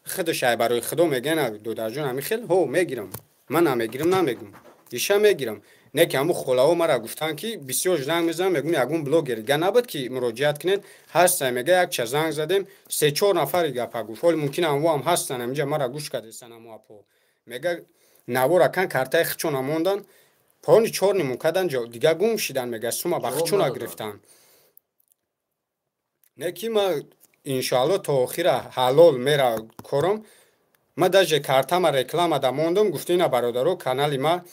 худаш ай барои Худо мегӯян, додарҷон, ҳами хел ҳо мегирам. Ман намегирам, намегӯм, иша мегирам. Не ки ҳамун холаҳо мара гуфтанд, ки бисёр занг мезанам, мегӯм ягон блогер дига набуд, ки муроҷиат кунед, ҳастан, мега якча занг задем, се-чор нафари гапа гуфт. Ҳоли мумкин ҳамво ҳам ҳастан, ҳаминҷа мара гӯш кардестан ҳамо апо. Мега навора кан картаи хичона мондан, пони чор нимун кадан, дига гум шидан, мега сума ба хичона гирифтан. Не ки ма иншоалло то охира ҳалол мера кором. Ма даже картама реклама да мондум, гуфтина бародаро, канали ма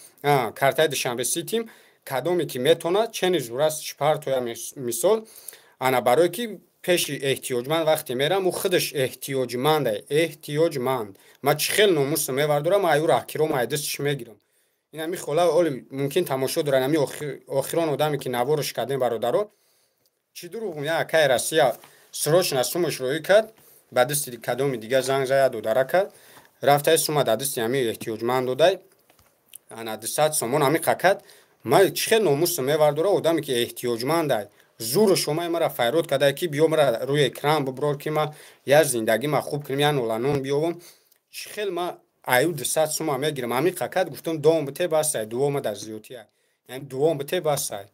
картаи Душанбе Ситим, кадоме ки метонад, чени зураст шпартоя мисол, ана барое ки пеши эҳтиёҷманд вақте мерам, ӯ худаш эҳтиёҷманда, эҳтиёҷманд. Ма чӣ хел номусам мевардорам, аю раҳкиром ай дастш мегирам. Ин ҳами хола оли мумкин тамошо доран, ҳами охирон одаме ки наворш кардем бародаро. Чӣ дурӯғ, я акаи Россия срочно сумаш роӣ кард, ба дасти кадоми дига занг зая додара кард. Рафтаи сума дар дасти ҳами эҳтиёҷманд додай, ана 200 сомон ҳами қакад. Ма чӣ хел номусам мевардора, одаме ки эҳтиёҷмандай, зуру шомаи мара файрод кадай, ки биё мара рӯи экран буброр, ки ма я зиндагӣ ма хуб кунем, я ноланон биёвам. Чӣ хел ма аю 200 сума мегирам? Ҳами қакад гуфтам, дуом бите басай, дуома дар зиётия, яъне дуом бите басай.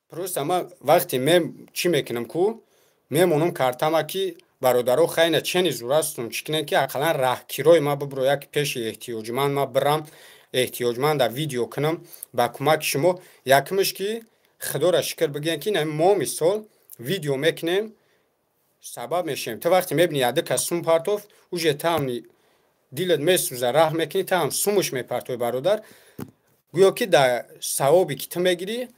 Просто ма вақте ме чӣ мекунам ку, мемонам картама, ки бародаро хайна чени зурастум, чӣ кунем, ки ақаллан раҳкирои ма бубро, як пеши эҳтиёҷманд ма бирам, эҳтиёҷманда видео кунам ба кӯмаки шумо. Якумш ки худоро шукр бигӯем, ки мо мисол видео мекунем, сабаб мешавем. Ту вақте мебинӣ яду кас сум партоф, уже таам дилат месӯза, раҳм мекунӣ, таам сумуш мепартои бародар. Гӯё ки дар савобе ки ту мегирӣ,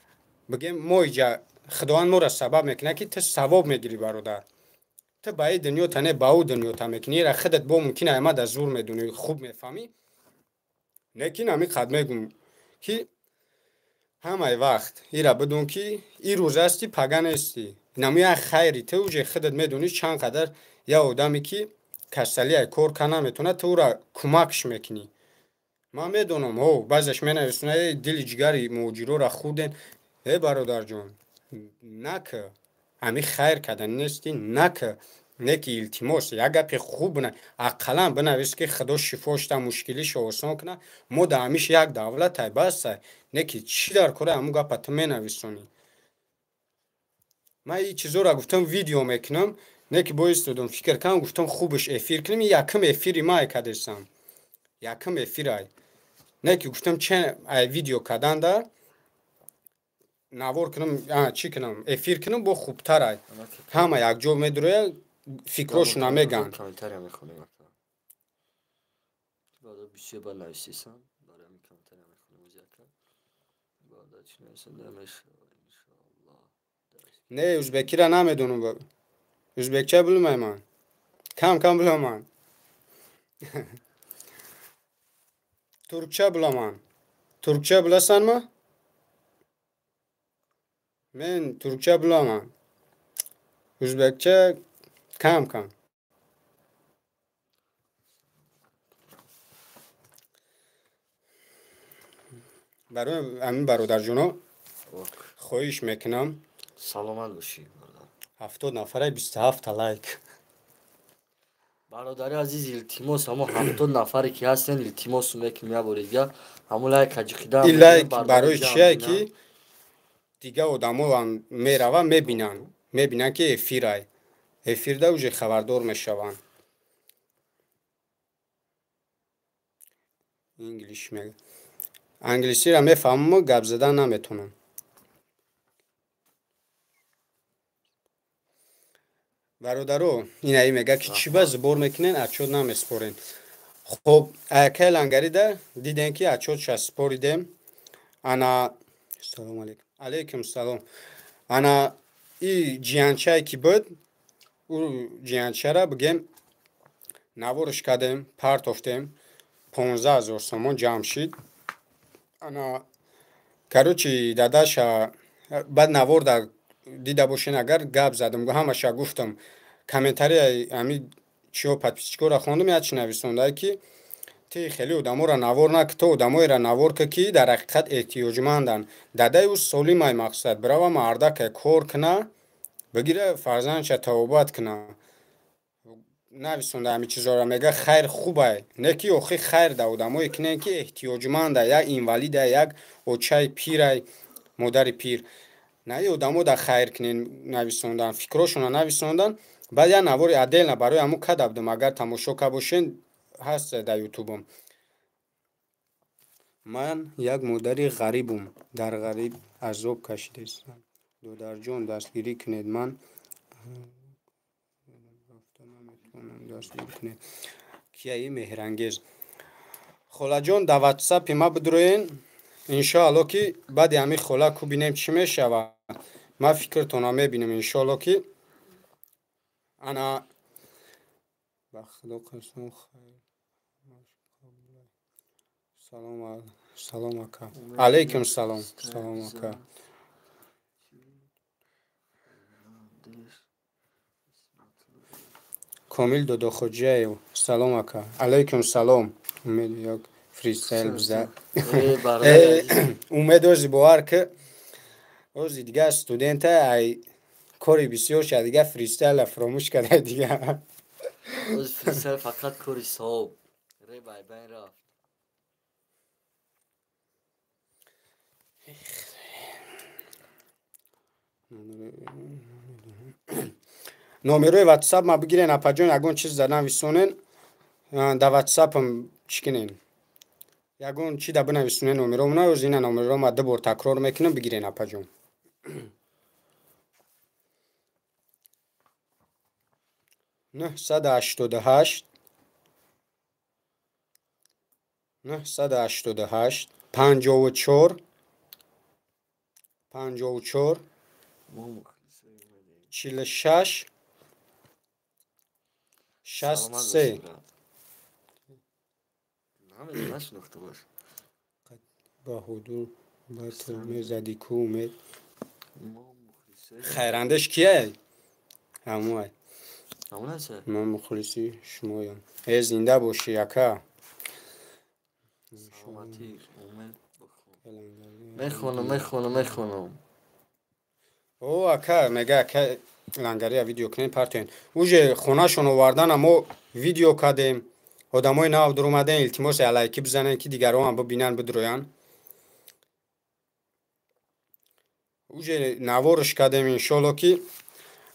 бигем мо иҷа худованд моро сабаб мекунад, ки ту савоб мегирӣ бародар. Ту ба ин дунё та не, ба ӯ дунё та мекунӣ, ира худат бо мумкин ама дар зур медонӣ, хуб мефаҳмӣ. Лекин ҳамин қад мегӯм, ки ҳамаи вақт ира бидон, ки ин рӯз ҳастӣ, пага нестӣ. Инаму як хайри ту уже худат медонӣ чанд қадар як одаме ки касалиай кор ка наметавонад, ту ӯра кӯмакш мекунӣ. Ман медонам, ҳо баъзеш менависонад, э дили ҷигари муҳоҷирора хӯрден. Э бародарҷон, нака ҳами хайр кардани нестӣ, нака не ки илтимос, як гапи хуб ақаллан бинавис, ки худо шифошта, мушкилишо осон кунад. Мо дар ҳамиш як давлатай, басай. Не ки чӣ дар кора ҳамун гапа ту менависонӣ? Ман ин чизоро гуфтам видео мекунам, не ки боистодам фикр кардам, гуфтам хубаш эфир кунем. Ин якум эфири май кардесам, якум эфирай. Не ки гуфтам че ай видео карданда навор кунам, чӣ кунам, эфир кунам, бо хубтарай, ҳама якҷо медуроя, фикрошона меган. Комментария мехонем. Бисёр бад нависисан, барои ҳамин комментария мехонем. Озяка баъда чӣ нависанда мешавад, иншоаллоҳ. Не, ӯзбекира намедонам, ӯзбекча билмай ман, кам кам биламан, туркча биламан. Туркча биласанма? Мен туркча биламан, ӯзбекча кам кам. Барои ҳамин бародарҷоно хоҳиш мекунам. Саломат бошӣ, бародар. 70 нафара, 27 лайк. Бародари азиз, илтимос, ҳамо 70 нафаре ки ҳастен, илтимос мекунем як бори дига ҳамун лайк ҳаҷиқида. Ин лайк барои чие, ки дига одамоам мерава, мебинанд, мебинанд ки эфирай, эфирда уже хабардор мешаванд. Инглиш мега, англисиро мефаҳмам, гап задан наметонам. Бародаро, инаи мега ки чӣ ба сбор мекунен, отчёт намеспорен. Хоб, аякай лангарида дидем, ки отчётша споридем. Ана салом алейкум, алейкум салом. Ана и ҷиянчае ки буд, ӯ ҷиянчара бигем наворш кардем, партофтем, 15 000 сомон ҷамъ шид. Ана короче дадаша баъд наворда дида бошен, агар гап задам, ҳамаша гуфтам. Комментария ҳами чиё подписчикора хондум, як чи нависондае, ки ти хеле одаморо навор нак, то одамоеро навор ка, ки дар ҳақиқат эҳтиёҷманданд. Дадаи ӯ солимай, мақсад бирава мардакай кор куна, бигира, фарзандша тавобат куна. Нависонда ҳами чизоро мега хайр хубай. Не ки охи хайр да одамое кинен ки эҳтиёҷманда, як инвалида, як очаи пирай, модари пир. На и одамо да хайр кинен нависондан, фикрошона нависондан. Баъд як навори отдельно барои ҳамун када будам, агар тамошо ка бошен, ҳаст дар ютубам. Ман як модари ғарибум, дар ғариб азоб кашидаистам. Додарҷон, дастгирӣ кунед, ман рафта наметавонам, дастгирӣ кунед. Кияи меҳрангез. Холаҷон, дар ватсапи ма бидроен, иншоалло ки баъди ҳамин хола ку бинем чӣ мешавад. Ман фикртонро мебинам, иншоалло ки ана ба худо қасам хайр. Салом, салом ака. Алейкум салом. Салом ака. Комил Додохоҷаев. Салом ака. Алейкум салом. Умед як фристайл биза. Умед ози бовар ки ози дига студента ай кори бисёр ша дига фристайла фаромӯш карда дига. Ози фристайл фақат кори савоб. Реб ай байн рафт. Номерои ватсап ма бигирен апаҷон, ягон чиз да нависонен, да ватсапам чӣ кунен, ягон чи да бинависонен номеромона. Оз ина номеро ма ду бор такрор мекунам, бигирен апаҷон. 988 988 54 54 46 63. Баҳодур батл мезади ку Умед. Хайрандеш кияй? Ҳамуай. Ман мухлиси шумоям. Э, зинда бошӣ ака. Мехонам, мехонам, мехонам. О, ака, мега ака лангария видео кунем партоен. Уже хонашон овардана мо видео кардем. Одамои нав дуромаден, илтимос лайки бизанен ки дигарон бибинанд, бидроянд. Уже наворш кардем, иншолло ки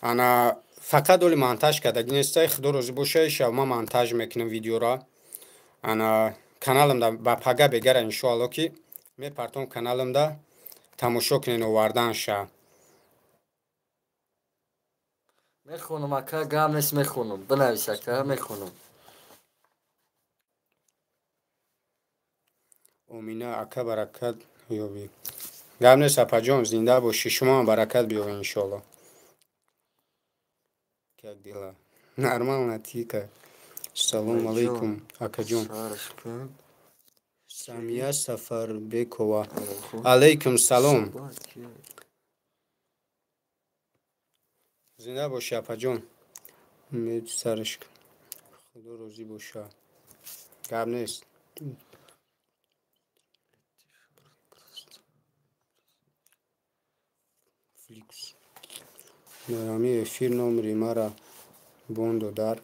ана фақат оли монтаж кардаги нестай, худо розӣ боша, ишав ман монтаж мекунам видеора. Ана каналамда ба пага бегара иншоалло ки мепартом каналамда тамошо кунен оварданша. Мехонам ака, гап нест, мехонам. Бинавис ака, мехонам. Омина ака баракат ёбӣ. Гап нест апаҷон, зинда бошӣ, шумоам баракат биёвед иншоалло. Как дела? Нормально, тихо. Салом алейкум, акаҷон. Самия Сафарбекова. Алейкум салом. Зинда бошӣ апаҷон. Умед сараш худо розӣ боша. Гап нест. Фликс. Дар ҳамин эфир номери мара бон додар.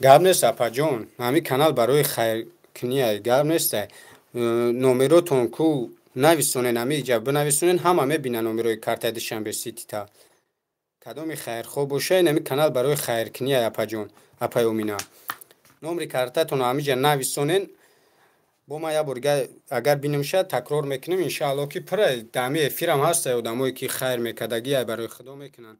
Гап нест апаҷон, ҳамин канал барои хайркунияй, гап нестай. Номеротон ку нависонен, ҳамин иҷа бинависонен, ҳама мебинанд номерои картаи Душанбе Ситита. Кадоми хайрхоҳ боша, ин ҳамин канал барои хайркунияй апаҷон, апаи Омина. Номери картатонро ҳамиҷа нависонен, бо ман як бор агар бинамша такрор мекунем, иншаалло ки пура дар ҳамин эфирам ҳастай одамое ки хайр мекардагӣ ай барои худо мекунанд.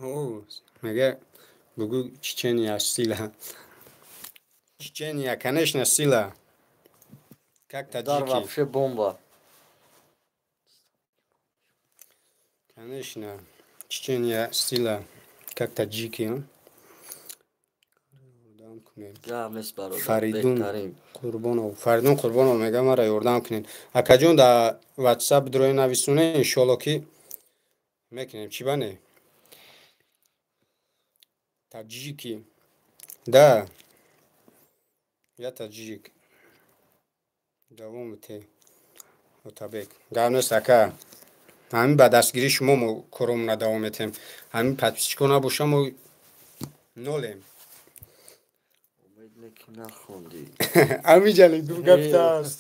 О, мега бугу Чечения сила. Чечения, конечно, сила. Как Удар таджики. вообще бомба. Конечно, Чечения сила, как таджики. А? Ёрдам кунед. Гап нест бародар, Фаридун беҳтарин. Қурбонов. Фаридун Қурбонов мега мара ёрдам кунед. Акаҷон, дар WhatsApp дрои нависоне, иншоалло ки мекунем. Чӣ бане? Таджики. Да. Я таджик. Давом те. Отабек. Гап нест ака. Ҳамин ба дастгирии шумо мо коромона давом метем. Ҳамин подписчико набоша, мо нолем. Умед не ки нахондӣ. Ҳамиҷали ду гафтааст.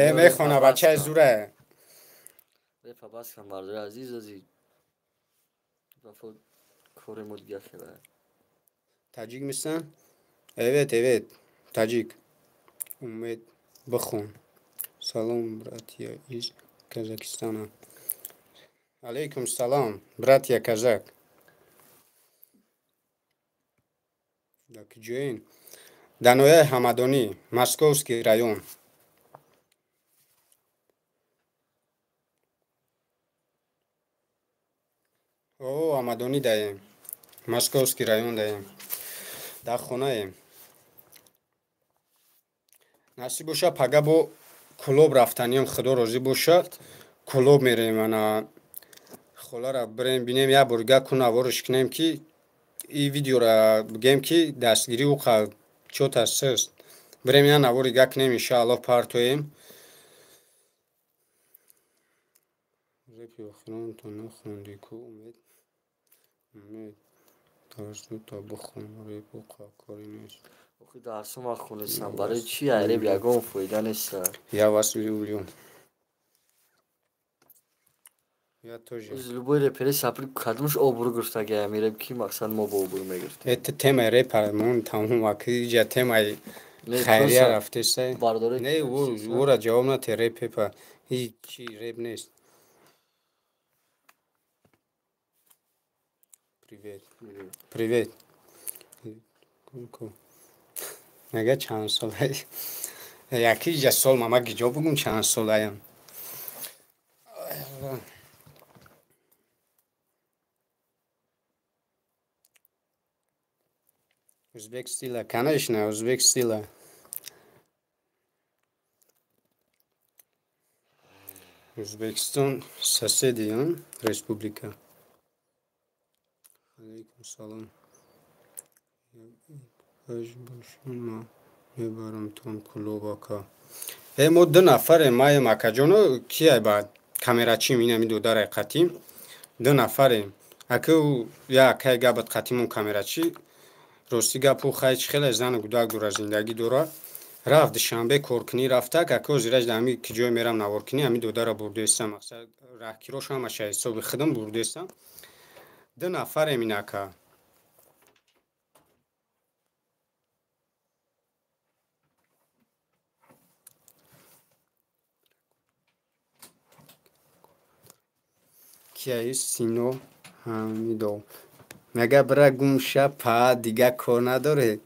Э, мехона, бачаи зура. Репа бас кан, бардори азиз, ази вафо кори мо дига хела. Таҷик мисан? Evet, evet, таҷик. Умед, бихон. Салом, братья из Казахстана. Алейкум салом, братья казак. Да куҷоин? Дар ноҳияи Ҳамадонӣ, Московский район. О, Ҳамадонӣ даем, Московский район даем, дар хонаем. Насиб боша, пага бо Кӯлоб рафтанием, худо розӣ бошад, Кӯлоб мерем, ана холара бирем бинем, як бор га ку навориш кунем, ки и видеора бигем, ки дастгирӣ уқа чота сист. Бирем, як навори га кунем, иншааллоҳ, партоем. Репи охиронто нахонди ку, Умед? Умед, дарсута бихон, реп уқа кори нест. Охи дарсо ман хонестам, барои чи ай реп ягон фоида неста? Я вас люблю. Я тоже. Любой репери сапри кадмуш обрӯ гирифтаги ами реп, ки мақсад мо бо обрӯ мегирифтем. Это темаи репа мон тамом, аки иҷа темаи хайрия рафтеса. Не, ӯра ҷавоб нате, реп пепа ҳичи реп нест. Привет. Привет. Мега чанд солаи? Яки иҷа сол мама гиҷо бугум, чанд солаям. Узбек стила, конечно, узбек стила. Узбекистон соседи, республика. Алейкум салом. Ма мебарамтон Кӯлоб, ака. Э, мо ду нафарем, маем, акаҷоно, кияй ба камерачим, инами додарай қатим. Ду нафарем. Ака я акай габат қатимон камерачи. Рости гап, ӯ хай чи хеле зану гудак дора, зиндагӣ дора. Рафт Душанбе коркунӣ рафтак, ака озираш да ҳами ки ҷое мерам наворкунӣ, ҳами додара бурдестам. Мақсад раҳкирош ҳамаша ҳисоби худам бурдестам. Ду нафарем ин, ака. Кияи Сино Ҳамидов мега, бира гумша па, дига кор надоре.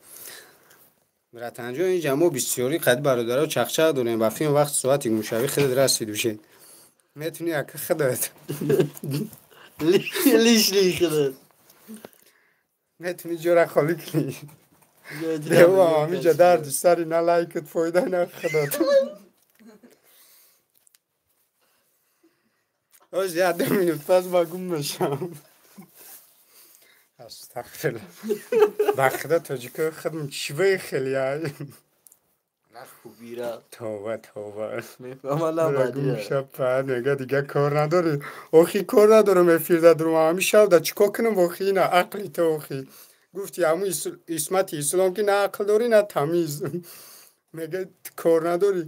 Братанҷон, инҷа мо бисёрӣ қади бародаро чақчақ дорем, ба филм вақти соати гумшавӣ худат расид уже. Метуни, ака, худат. Лишний худат. Метуни ҷора холӣ кунӣ. Девам ҳамиҷа дарди сари, на лайкат фоида, на худат. Оз як ду минут пас ба гум мешавам. Астағфирулло. Ба худо, тоҷикои худм чиваи хеле ай. На хубира. Товба, товба. Мефаҳмам. Гумша, мега дига кор надорӣ. Охи кор надорам, эфир дадурам. Ҳами шав да чӣ кор кунам, охи ина ақли ту, охи. Гуфти ҳамун исмати ислом, ки на ақл дорӣ, на тамиз. Мега кор надорӣ.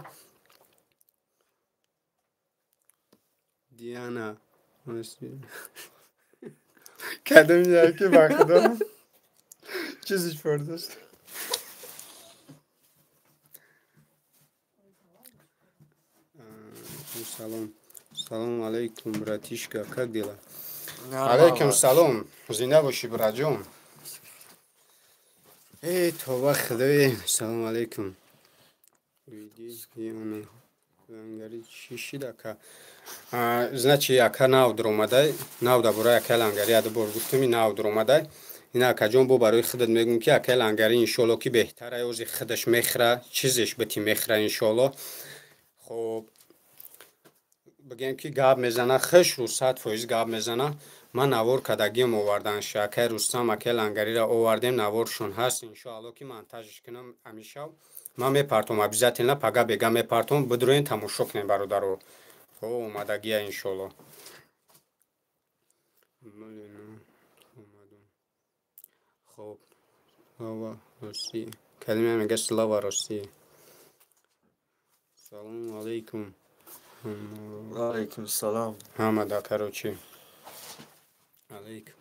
Диана. Кадом яки, ба худо. Чизиш пурдост. Салом. Салом алейкум, братишка, как дела? Алейкум салом. Зинда бошӣ, братҷон. Эй, тоба худои. Салом алейкум. Лангари чӣ шид, ака? Значит, ака нав дуромадай, нав дар бораи акаи Лангари яду бор гуфтум, нав дуромадай. Ин акаҷон, бо барои худат мегӯм, ки акаи Лангари иншоалло ки беҳтара, ози худаш мехӯра, чизеш бити мехӯра иншоалло. Хоб, бигем ки гап мезана, хушрӯ 100% гап мезана. Ман навор кардагиам, оварданша акаи Рустам, акаи Лангариро овардем, наворшон ҳаст, иншоалло ки монтажш кунам ҳамишав, ман мепартом обязательно, пага бега мепартом, бидроен, тамошо кунем, бародаро. Хо омадагия иншолло. Хоб Слава Россия. Калима мега Слава Россия. Салом алейкум. Алейкум салам. Ҳама да короче. Алейкум.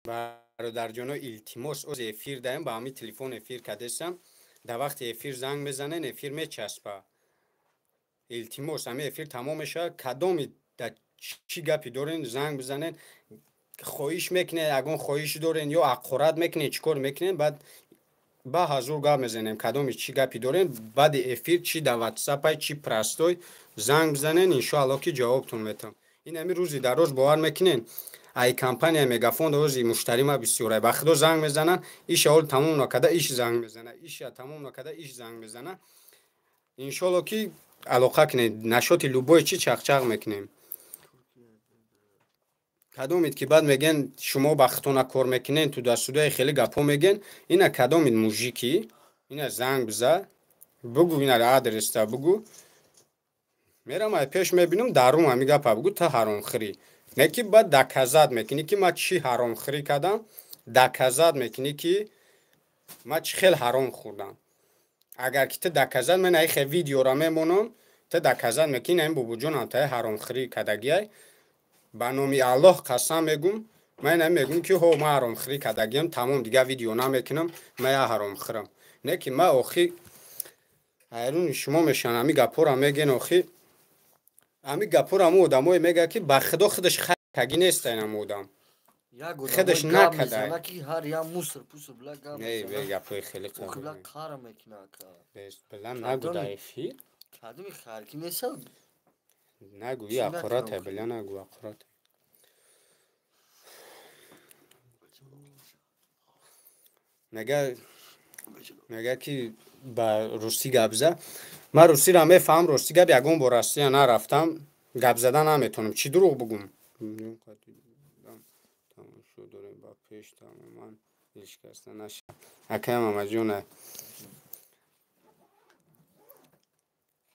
Бародарҷоно, илтимос, оз эфир даем, ба ҳами телефон эфир кадесам. Дар вақти эфир занг мезанен, эфир мечаспа. Илтимос, ҳами эфир тамом мешавад. Кадоми да чӣ гапи дорен, занг бизанен. Хоҳиш мекунед, ягон хоҳиш дорен ё аққорат мекунед, чӣ кор мекунед, баъд ба ҳазур гап мезанем. Кадоми чӣ гапи дорен, баъди эфир чӣ дар ватсапай, чӣ простой занг бизанен, иншоалло ки ҷавобтон метам. Ин ҳами рӯзи дароз бовар мекунен. Ай компания Мегафон ози муштарима бисёрай. Ба худо занг мезананд, иша ҳол тамом накарда иш занг мезана, иша тамом накарда иш занг мезана. Иншоалло ки алоқа кунед, нашоти любой чӣ чақчақ мекунем. Кадомид ки баъд мегӯянд шумо ба худтона кор мекунед, ту дастудаи хеле гапҳо мегӯянд, ина кадомид мужики, ина занг биза, бугӯ, ина адреста бугӯ. Мерам ай пеш мебинам, дарум ҳами гапа бугӯ, та ҳаромхӯрӣ. Не ки баъд доказат мекунӣ ки ман чӣ ҳаромхӯрӣ кардам, доказат мекунӣ ки ман чӣ хел ҳаром хӯрдам. Агар ки ту доказат мен ай хе видеора мемонам, ту доказат мекунӣ ин бобоҷонам та ҳаромхӯрӣ кардагиай. Ба номи Аллоҳ қасам мегӯм, ман ина мегӯм ки ҳо ман ҳаромхӯрӣ кардагиам, тамом дигар видео намекунам, ман я ҳаромхӯрам. Не ки ман охи ҳайрони шумо мешавам, ҳами гапҳоро мегӯен охи. Ҳами гапҳоро ҳамун одамое мегӯяд ки ба худо худаш каги нест ин одам. Худаш накарда. Не, бе гапҳои хеле қабул. Била нагӯ дар эфир. Нагӯ, и аққурата, била нагӯ аққурата. Мега ки ба русӣ гап зад. Ман русиро мефаҳмам, рости гап ягон бор Россия нарафтам, гап зада наметавонам. Чӣ дурӯғ бугум? Тамошо дорем ба пеш тамоман дилшикаста нашав. Акай Мамаҷона.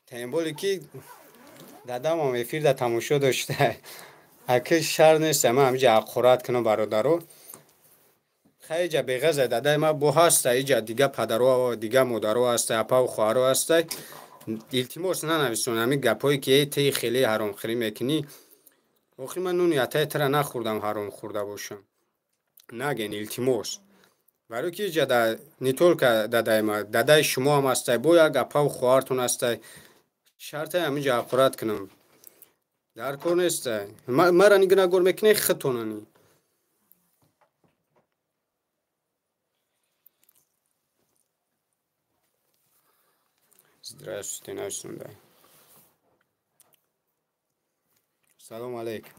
Темболе ки дадамам эфирда тамошо дошта. Аки шар нест, ман ҳамиҷа аққурат кунам бародаро. Хайҷа беғаза дадаи ман бо ҳаста, иҷа дига падаро, дига модаро ҳаста, апаву хоҳаро ҳаста. Илтимос нанависон ҳамин гапҳое ки эй теи хеле ҳаромхӯрӣ мекунӣ. Охи ман нуни атаи тира нахӯрдам ҳаром хӯрда бошам. Наген илтимос. Барои ки иҷа не только дадаи ман, дадаи шумо ҳам ҳастай, бо як апаву хоҳартон ҳастай. Шартай ҳаминҷа аққурат кунам. Дар кор нестай. Мара нигунагор мекунед худтонани. Здравствуйте, нависондай. Салом алейкум.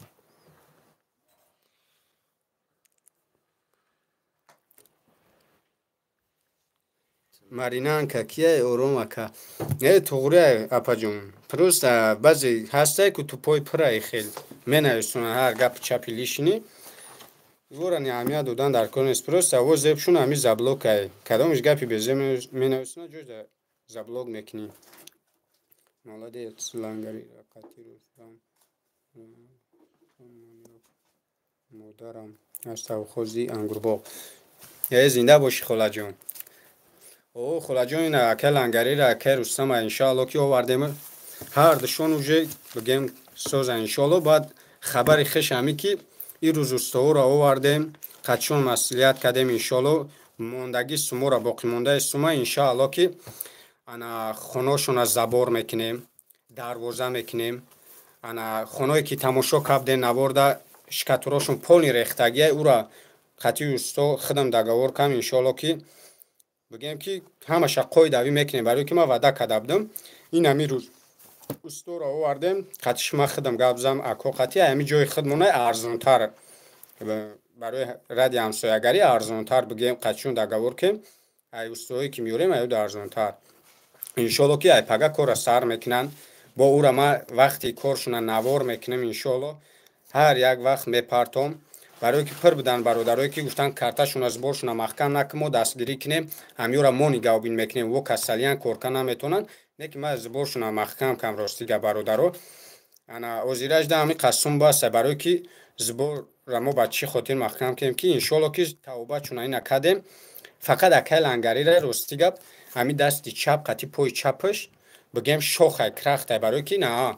Маринанка кия ором ака. Не туғрия апаҷон. Просто баъзе ҳастай ку тупои пурай хел менависонанд ҳар гапи чапи лишини. Ворани аҳамият додан дар кор нест. Просто во зебшун ҳами заблокай. Кадомиш гапи безеб менависонад ҷош заблок мекунӣ. Молодец, лангари рақати Рустам. Модарам аз тавхози ангурбоғ. Э зинда бошӣ холаҷон. О холаҷон, ина ака лангариро ака Рустама иншоалло ки овардем. Ҳар душон уже бигем соза иншоалло. Баъд хабари хеш ҳами ки ин рӯз устоҳоро овардем, қатшон маслиҳат кардем иншоалло. Мондаги суморо боқимондаи сума иншоалло ки ана хоношона забор мекунем, дарвоза мекунем. Ана хоное ки тамошо кардем наворда шикатурошон полни рехтагия, ура қатъи усто худам договор кардам иншоалло ки бигем ки ҳамаша қоидавӣ мекунем. Барои ки ман ваъда карда будам. Ин ҳами рӯз усторо овардем, қатъи шума худам гап зам ако қатъи ҳами ҷои худмона арзонтар барои ради ҳамсоягарӣ арзонтар бигем, қатъишон договор кем. Ай устоҳое ки меорем аюда арзонтар. Иншоалло, ки ай пага корра сар мекунанд. Бо ӯра ма вақти коршуна навор мекунем, иншоалло, ҳар як вақт мепартом. Барое ки пур буданд бародарое, ки гуфтанд, карташуна, сборшуна маҳкам накун, мо дастгирӣ кунем, ҳамёра мо нигаҳбин мекунем, во касалиян, корка наметонанд. Не ки ма сборшуна маҳкам кам, ростига, бародаро. Ана озиражда ҳами қасум баста, барое ки сборра мо ба чӣ хотир маҳкам кунем, ки иншоалло, ки тавба чуна ина кардем. Фақат акай Лангарира, рости гап, ҳами дасти чап қати пои чапаш, бигем, шохай, крахтай, барое ки на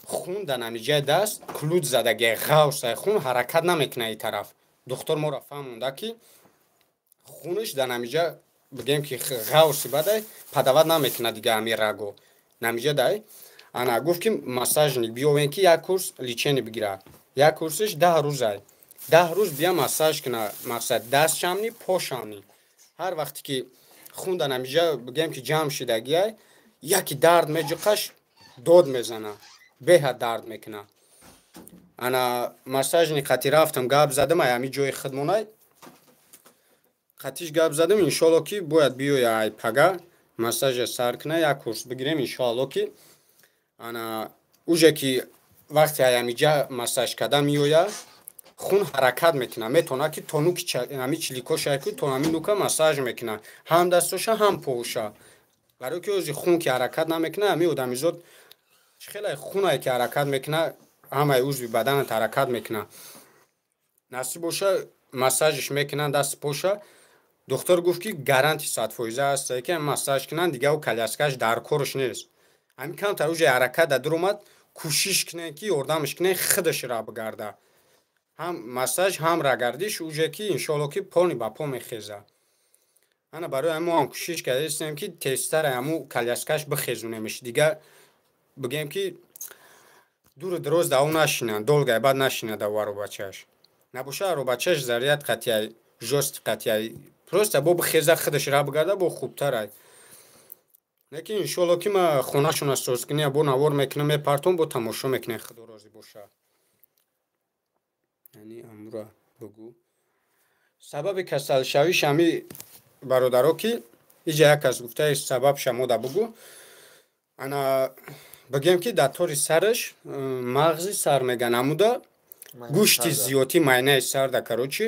хун дар намиҷаи даст клут задаги, ғавсай, хун ҳаракат намекуна. И тараф духтур моро фаҳмонда, ки хунаш дар намиҷа, бигем, ки ғавси бадай, подавать намекуна дига ҳами раго намиҷа дай. Ана гуфт, ки массажник биёвен, ки як курс лечение бигира. Як курсиш 10 рӯзай, 10 рӯз бия массаж куна. Мақсад, дастшамни, пошамни, ҳар вақте ки хун дар намиҷа, бигем, ки ҷамъ шидагиай, яки дард меҷиқаш, дод мезана, беҳад дард мекуна. Ана массажни қати рафтам, гап задам, ай ҳами ҷои хидмонай қатиш гап задам. Иншоалло, ки бояд биёя, ай пага массажа сар куна, як курс бигирем, иншоалло, ки ана уже ки вақте ай ҳамиҷа массаж карда меоя, хун ҳаракат мекуна, метавона, ки то нуки ҳами чиликошае, ки то ҳами нука массаж мекуна, ҳам дастоша, ҳам поша. Барое ки ози хун ки ҳаракат намекуна, ҳами одамизод чӣ хеле хунае ки ҳаракат мекуна, ҳамаи узви баданат ҳаракат мекуна. Насиб боша, массажиш мекунанд дасти поша. Духтур гуфт, ки гарантия 100% аст, ки массаж кунанд, дига ӯ коляскаш дар корш нест. Ҳамин камтар уже ҳаракат дар омад, кӯшиш кунем, ки ёрдамаш кунем, худаш ра бигарда. Ҳам массаж, ҳам рагардиш, уже ки иншоалло, ки полный ба по мехеза. Ана барои ҳамин мо ҳам кӯшиш кардастем, ки тезтар ҳаму коляскаш бихезунемш. Дига, бигем, ки дуру дароз даво нашинанд, долго баъд нашинад даво аробачаш. Набоша, аробачаш заряд қатъяй, жёсткий қатъяй, просто бо бихеза, худаш ра бигарда, бо хубтарай. Лекин иншоалло, ки ма хонашона созкунӣ, бо навор мекунам, мепартом, бо тамошо мекунем, худо розӣ боша. Яъни амура бугӯ, сабаби касалшавиш ҳами бародаро, ки иҷа як кас гуфтаи, сабабша мода бугӯ. Ана бигем, ки дар тори сараш, мағзи сар меган, амуда гӯшти зиётӣ, майнаи сарда, короче,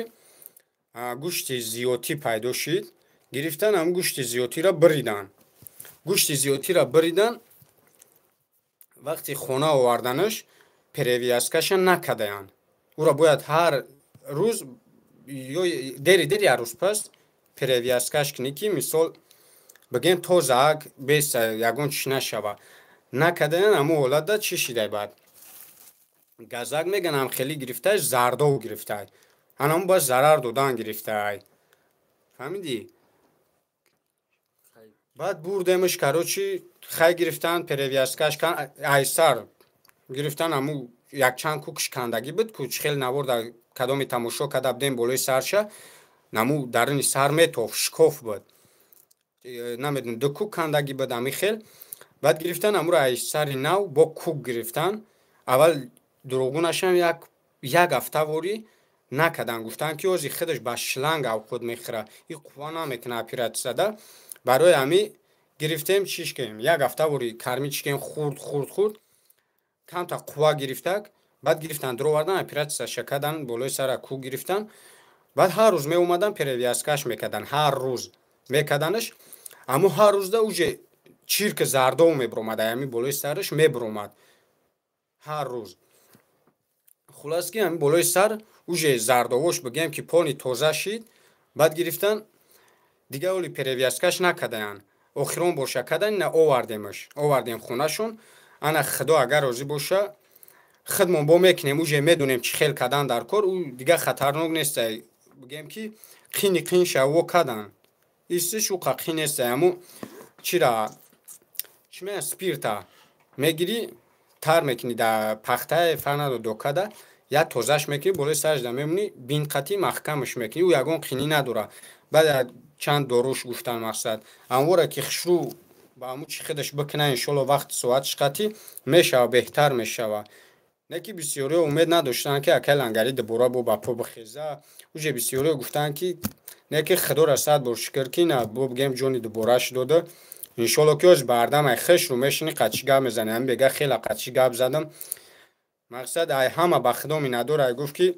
гӯшти зиётӣ пайдо шид. Гирифтан, ҳам гӯшти зиётиро биридан. Гӯшти зиётиро биридан, вақти хона оварданаш перевязкаша накардаянд. Ӯро бояд ҳар рӯз ё дери дери як рӯз пас перевязкаш кунӣ, ки мисол, бигем, тозаак бес ягон чиз нашава. Накардаян. Ҳамун ҳолатда чӣ шидай? Баъд газак меган, ҳам хеле гирифтай, зардов гирифтай, ҳанамун бояд зарар додан гирифтай, фаҳмидӣ? Баъд бурдемш, короче, хай, гирифтан, перевязкаш кан, айсар гирифтан, ҳаму якчанд кукш кандагӣ буд, ку хеле навор дар кадоми тамошо карда будем, болои сарша наму даруни сар метофт, шикоф буд, намедонам, ду кук кандагӣ буд, ҳами хел. Баъд гирифтан, ҳамуро ай сари нав бо кук гирифтан. Аввал дурӯғгӯ як як ҳафта ворӣ накардан, гуфтанд, ки ози худаш ба шланг авқот мехӯра, и қувва намекуна оператсияда. Барои ҳами гирифтем, чиш кардем, як ҳафта вори кормить кардем, хурд, хурд, хурд, камта қувва гирифтак. Баъд гирифтан, дуровардан, оператсияша кардан, болои сара кук гирифтан. Баъд ҳар рӯз меомадан, перевязкаш мекардан, ҳар рӯз мекарданаш. Аммо ҳар рӯзда уже чирки зардов мебиромад, ҳами болои сараш мебиромад ҳар рӯз. Хулас, ки ҳами болои сар уже зардовош, бигем, ки полный тоза шид. Баъд гирифтан, дига оли перевязкаш накардаянд. Охирон боша кардан, ина овардемаш, овардем хонашон. Ана худо агар розӣ боша, худмон бо мекунем, уже медонем, чӣ хел кардан дар кор. Ӯ дига хатарнок нестай, бигем, ки қини қин шаво кардан, истиш ӯ қин нестай. Аммо чира, чӣ мегӯянд, спирта мегирӣ, тар мекунӣ дар пахтаи, фарқ надорад, докада як тозаш мекунӣ, болои сараш да мемонӣ, бинқатӣ маҳкамаш мекунӣ, ӯ ягон қинӣ надорад. Баъд чанд доруш гуфтан, мақсад, амвора ки хушрӯ ба ҳамун чи худаш бикуна, иншолло, вақти соатиш қатӣ мешава, беҳтар мешава. Не ки бисёриҳо умед надоштанд, ки акай Лангари дубора бо ба по бихеза. Уже бисёриҳо гуфтанд, ки не, ки худоро сад бор шукр, ки на бо, бигем, ҷони дубораш дода. Иншолло ки оз бардам ай хеш ру мешини қачи гап мезани. Ами бега хела қачи гап задам. Мақсад ай ҳама ба худо миннатдор ай гуфт ки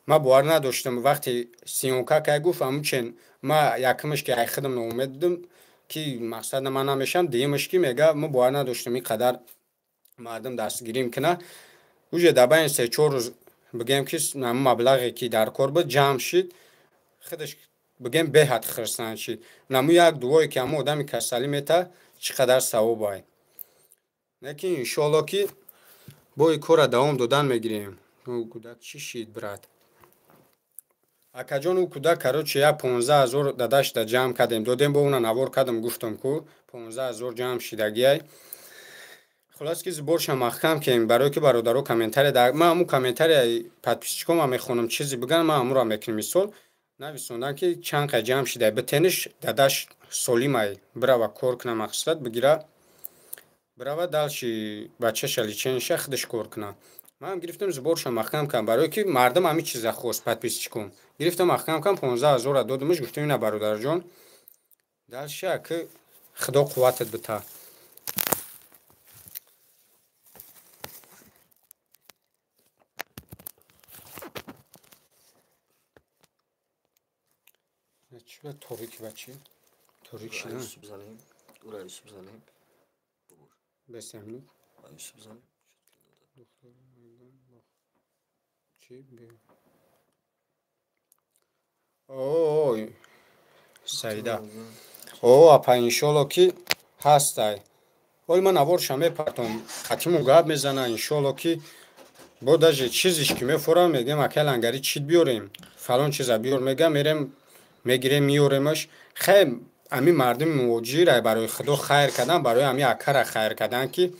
ма бовар надоштам вақте съёмка кай гуфт амучен ма якмаш ки ай худам ноумед будам ки мақсад ман намешам, дуюмаш ки мега ма бовар надоштам ин қадар мардум дастгирим кина. Уже дар байни 3-4 рӯз бигем ки ҳамун маблағе ки дар кор буд ҷамъ шид, худаш бигем беҳад хирсанд шид. Наму як дуое ки ҳамун одами касалӣ мета чӣ қадар савоб ай. Лекин иншоалло ки бо ин корра давом додан мегирем. Ӯ кӯдак чӣ шид, брат? Акаҷон, ӯ кӯдак короче я 15 000 дадашда ҷамъ кардем, додем, бо уна навор кардам, гуфтам ку 15 000 ҷамъ шидагиай. Хулас ки сборша маҳкам кем, барое ки бародаро комментария дар ман ҳамун комментария подписчикома мехонам, чизе биган ман ҳамура мекунем. Мисол нависондан ки чанд қай ҷамъ шидай, битениш дадаш солимай, бирава кор куна, мақсад бигира бирава дальше бачаша лечениша худаш кор куна. Ман гирифтам сборша маҳкам кардам, барое ки мардум ҳамин чиза хост, подписчиком. Гирифтам маҳкам кардам, 15 000 додамаш, гуфтам ина бародарҷон, дальше аки худо қувватат бита. Чӣ торики бачи? Торик шидан? Юсуф занем. Ура Юсуф занем. Бесемну. Юсуф занем. Чӣ? О, Саида. О, апа иншолло ки ҳастай. Ҳоли ман наворша мепартом, қатиму гап мезана, иншолло ки бо даже чизиш ки мефорам, мегӯям акай лангари чит биёрем, фалон чиза биёр, мегӯям мерем мегирем меёремаш. Хай ами мардуми муҳоҷир ай барои худо хайр кардан, барои ами акара хайр кардан ки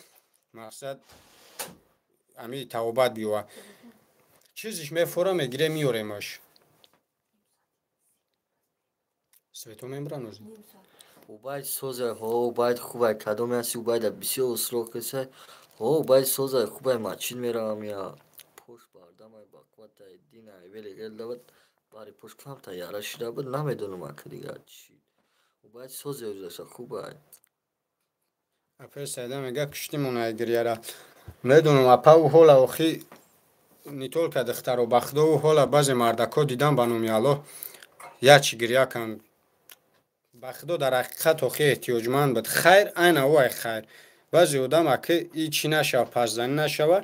мақсад ами тавобат биёва. Чизиш мефорам, мегирем меёремаш. Свето мембран оз. Убайд созай, ҳо Убайд хубай, кадоме ҳасти Убайда бисёр усрох кесай. Ҳо Убайд созай, хубай, мачин меравам я пош бардамай бақватай динай вели гел давад бари пош камта яра шида буд, намедонам ака дигар чӣ. Убайд созай ӯзаша хубай. Апа Саида мега куштимон ай гирьяра. Медонам апа ӯ ҳола охи не только духтаро, ба худо ӯ ҳола баъзе мардако дидам ба номи Аллоҳ ячи гирья кан. Ба худо дар ҳақиқат охи эҳтиёҷманд буд. Хайр айна ӯ ай хайр. Баъзе одам аки и чӣ нашава, пасзанӣ нашава,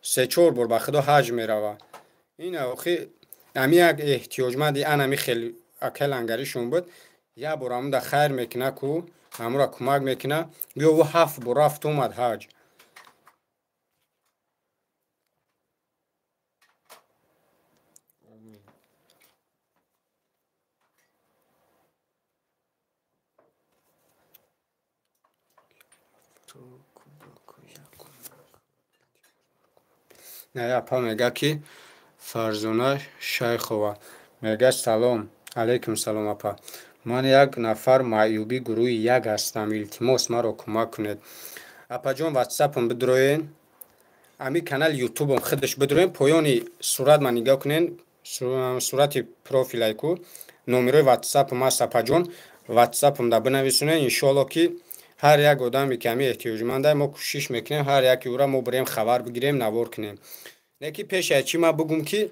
3-4 бор ба худо ҳаҷ мерава. Ин охи ами як эҳтиёҷманди анами хел акай лангаришон буд. Як бор ҳамуда хайр мекуна ку, ҳамура кӯмак мекуна, гӯё ӯ 7 бор рафт омад ҳаҷ. Апа мега ки Фарзона Шайхова мега салом алайкум салом апа. Ман як нафар маъюби гурӯҳи як ҳастам, илтимос маро кӯмак кунед. Апаҷон, ватсапам бидроен, ами канали ютубам худаш бидроен, поёни сурат ман нигоҳ кунен, сурати профилай ку, номерои ватсапам аст апаҷон, ватсапам да бинависонен, иншоалло ки ҳар як одаме ки ами эҳтиёҷмандай мо кӯшиш мекунем, ҳар яке ӯра мо бирем хабар бигирем, навор кунем. Лекин пеш аз чӣ ман бигӯм ки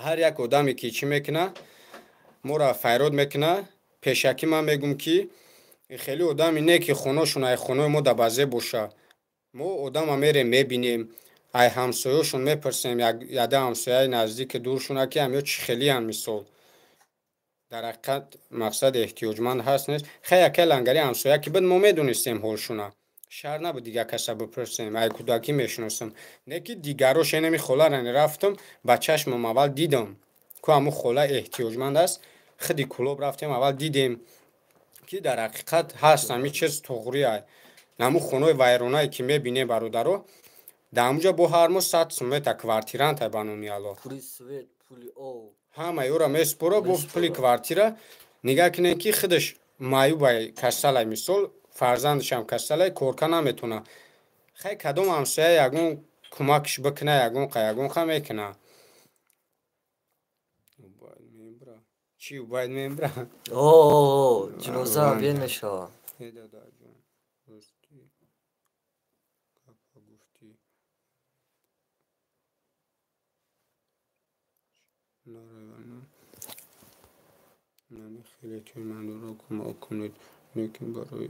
ҳар як одаме ки чӣ мекуна, моро файрод мекуна, пешакӣ ман мегӯм ки хеле одами не ки хонашон ай хонаи мо да базе боша. Мо одама мерем мебинем, ай ҳамсоёшон мепурсем, яда ҳамсояи наздики дуршона ки ҳамё чӣ хелиян мисол. Дар ҳақиқат мақсад эҳтиёҷманд ҳаст нест. Хай акай лангари ҳамсоя ки буд, мо медонистем ҳолшона. Шаҳр набуд дигар каса бипурсем, ай кӯдакӣ мешиносам. Не ки дигарош энами холара рафтам, ба чашмам аввал дидам ку ҳамун хола эҳтиёҷманд аст. Худи Кӯлоб рафтем, аввал дидем ки дар ҳақиқат ҳаст ҳамин чиз туғри ай. Ҳамун хонаи вайронае ки мебинем бародаро, дар ҳамунҷа бо ҳар моҳ 100 сум мета квартиранта ба номи Аллоҳ. Пули свет, пули об. Ҳамаи ӯра месупора бо пули квартира. Нигаҳ кунед ки худаш маъюбай, касалай, мисол фарзандашам касалай, корка наметавона. Хай кадом ҳамсоя ягон кӯмакш бикуна, ягон қа ягон қа мекуна. Чӣ Убайд мембра? О, ҷиноза бен мешава. Э дадаҷон, рости гапа гуфтӣ. Нами хеле тӯймандоро кӯмак кунед, лекин барои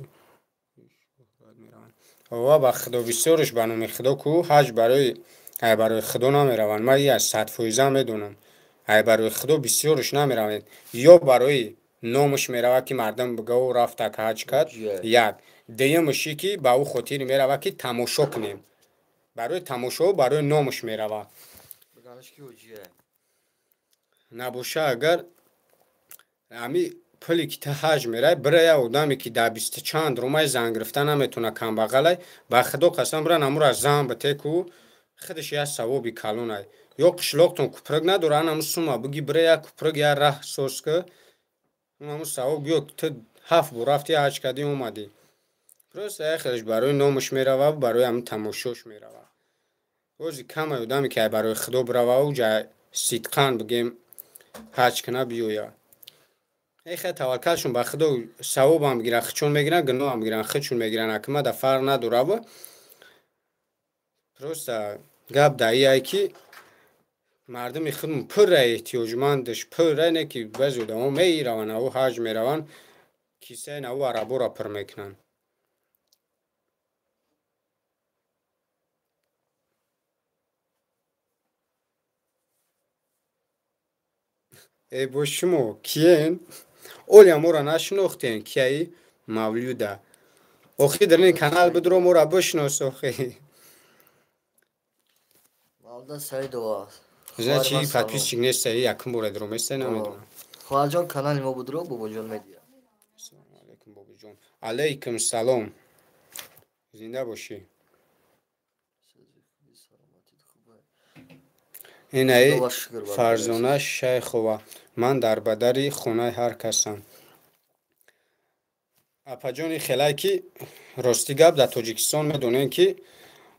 шӯҳрат мераванд. Ова ба Худо бисёрш ба номи Худо ку ҳаҷ барои Худо намераванд. Ман ия 100% медонам. Ай барои Худо бисёрш намераванд. Ё барои номаш меравад, ки мардум бига ӯ рафта ҳаҷ кард, як. Дуюмаши ки ба ӯ хотир меравад, ки тамошо кунем. Барои тамошо, барои номаш меравад. Набоша агар ами пуле ки ту ҳаҷ мерай, бира я одаме ки дар бисту чанд румай зан гирифта наметавона, камбағалай, ба Худо қасам, бира намура зан бите ку худаш як савоби калонай. Ё қишлоқтон купрак надора, анаму сума биги бира як купрак, як раҳ соз ки унаму савоб гӯё ту ҳафт бор рафти ҳаҷ кардӣ омадӣ. Просто як хелаш барои номаш мерава, барои ҳамин тамошош мерава. Бози камай одаме ки барои Худо бирава, уҷа сидқан бигем ҳаҷ кина биёя. Эхе таваккалшон ба Худо, савобам бигиранд, худшон мегиранд, гуноҳам бигиранд, худшон мегиранд, акма да фарқ надорава. Просто гап дар ие ки мардуми худмон пурра эҳтиёҷмандаш, пурра не ки баъзе одамо мераванд, аву ҳаҷ мераванд, кисаи наву араборо пур мекунанд. Э бо шумо киен? Оля моро нашинохтен, кияи Мавлюда. Охи дар ин канал бидро моро бишнос охи. Мавлюда Саидова. Значит, подписчик нест, якум бора дро места намедонам. Хоҳарҷон, канали мо будро бобоҷон медиа. Ассалому алайкум бобоҷон. Алайкум салом. Зинда бошӣ. Инаи Фарзона Шайхова. Ман дар бадари хонаи ҳар касам. Апаҷони хелай ки рости гап дар Тоҷикистон медонем ки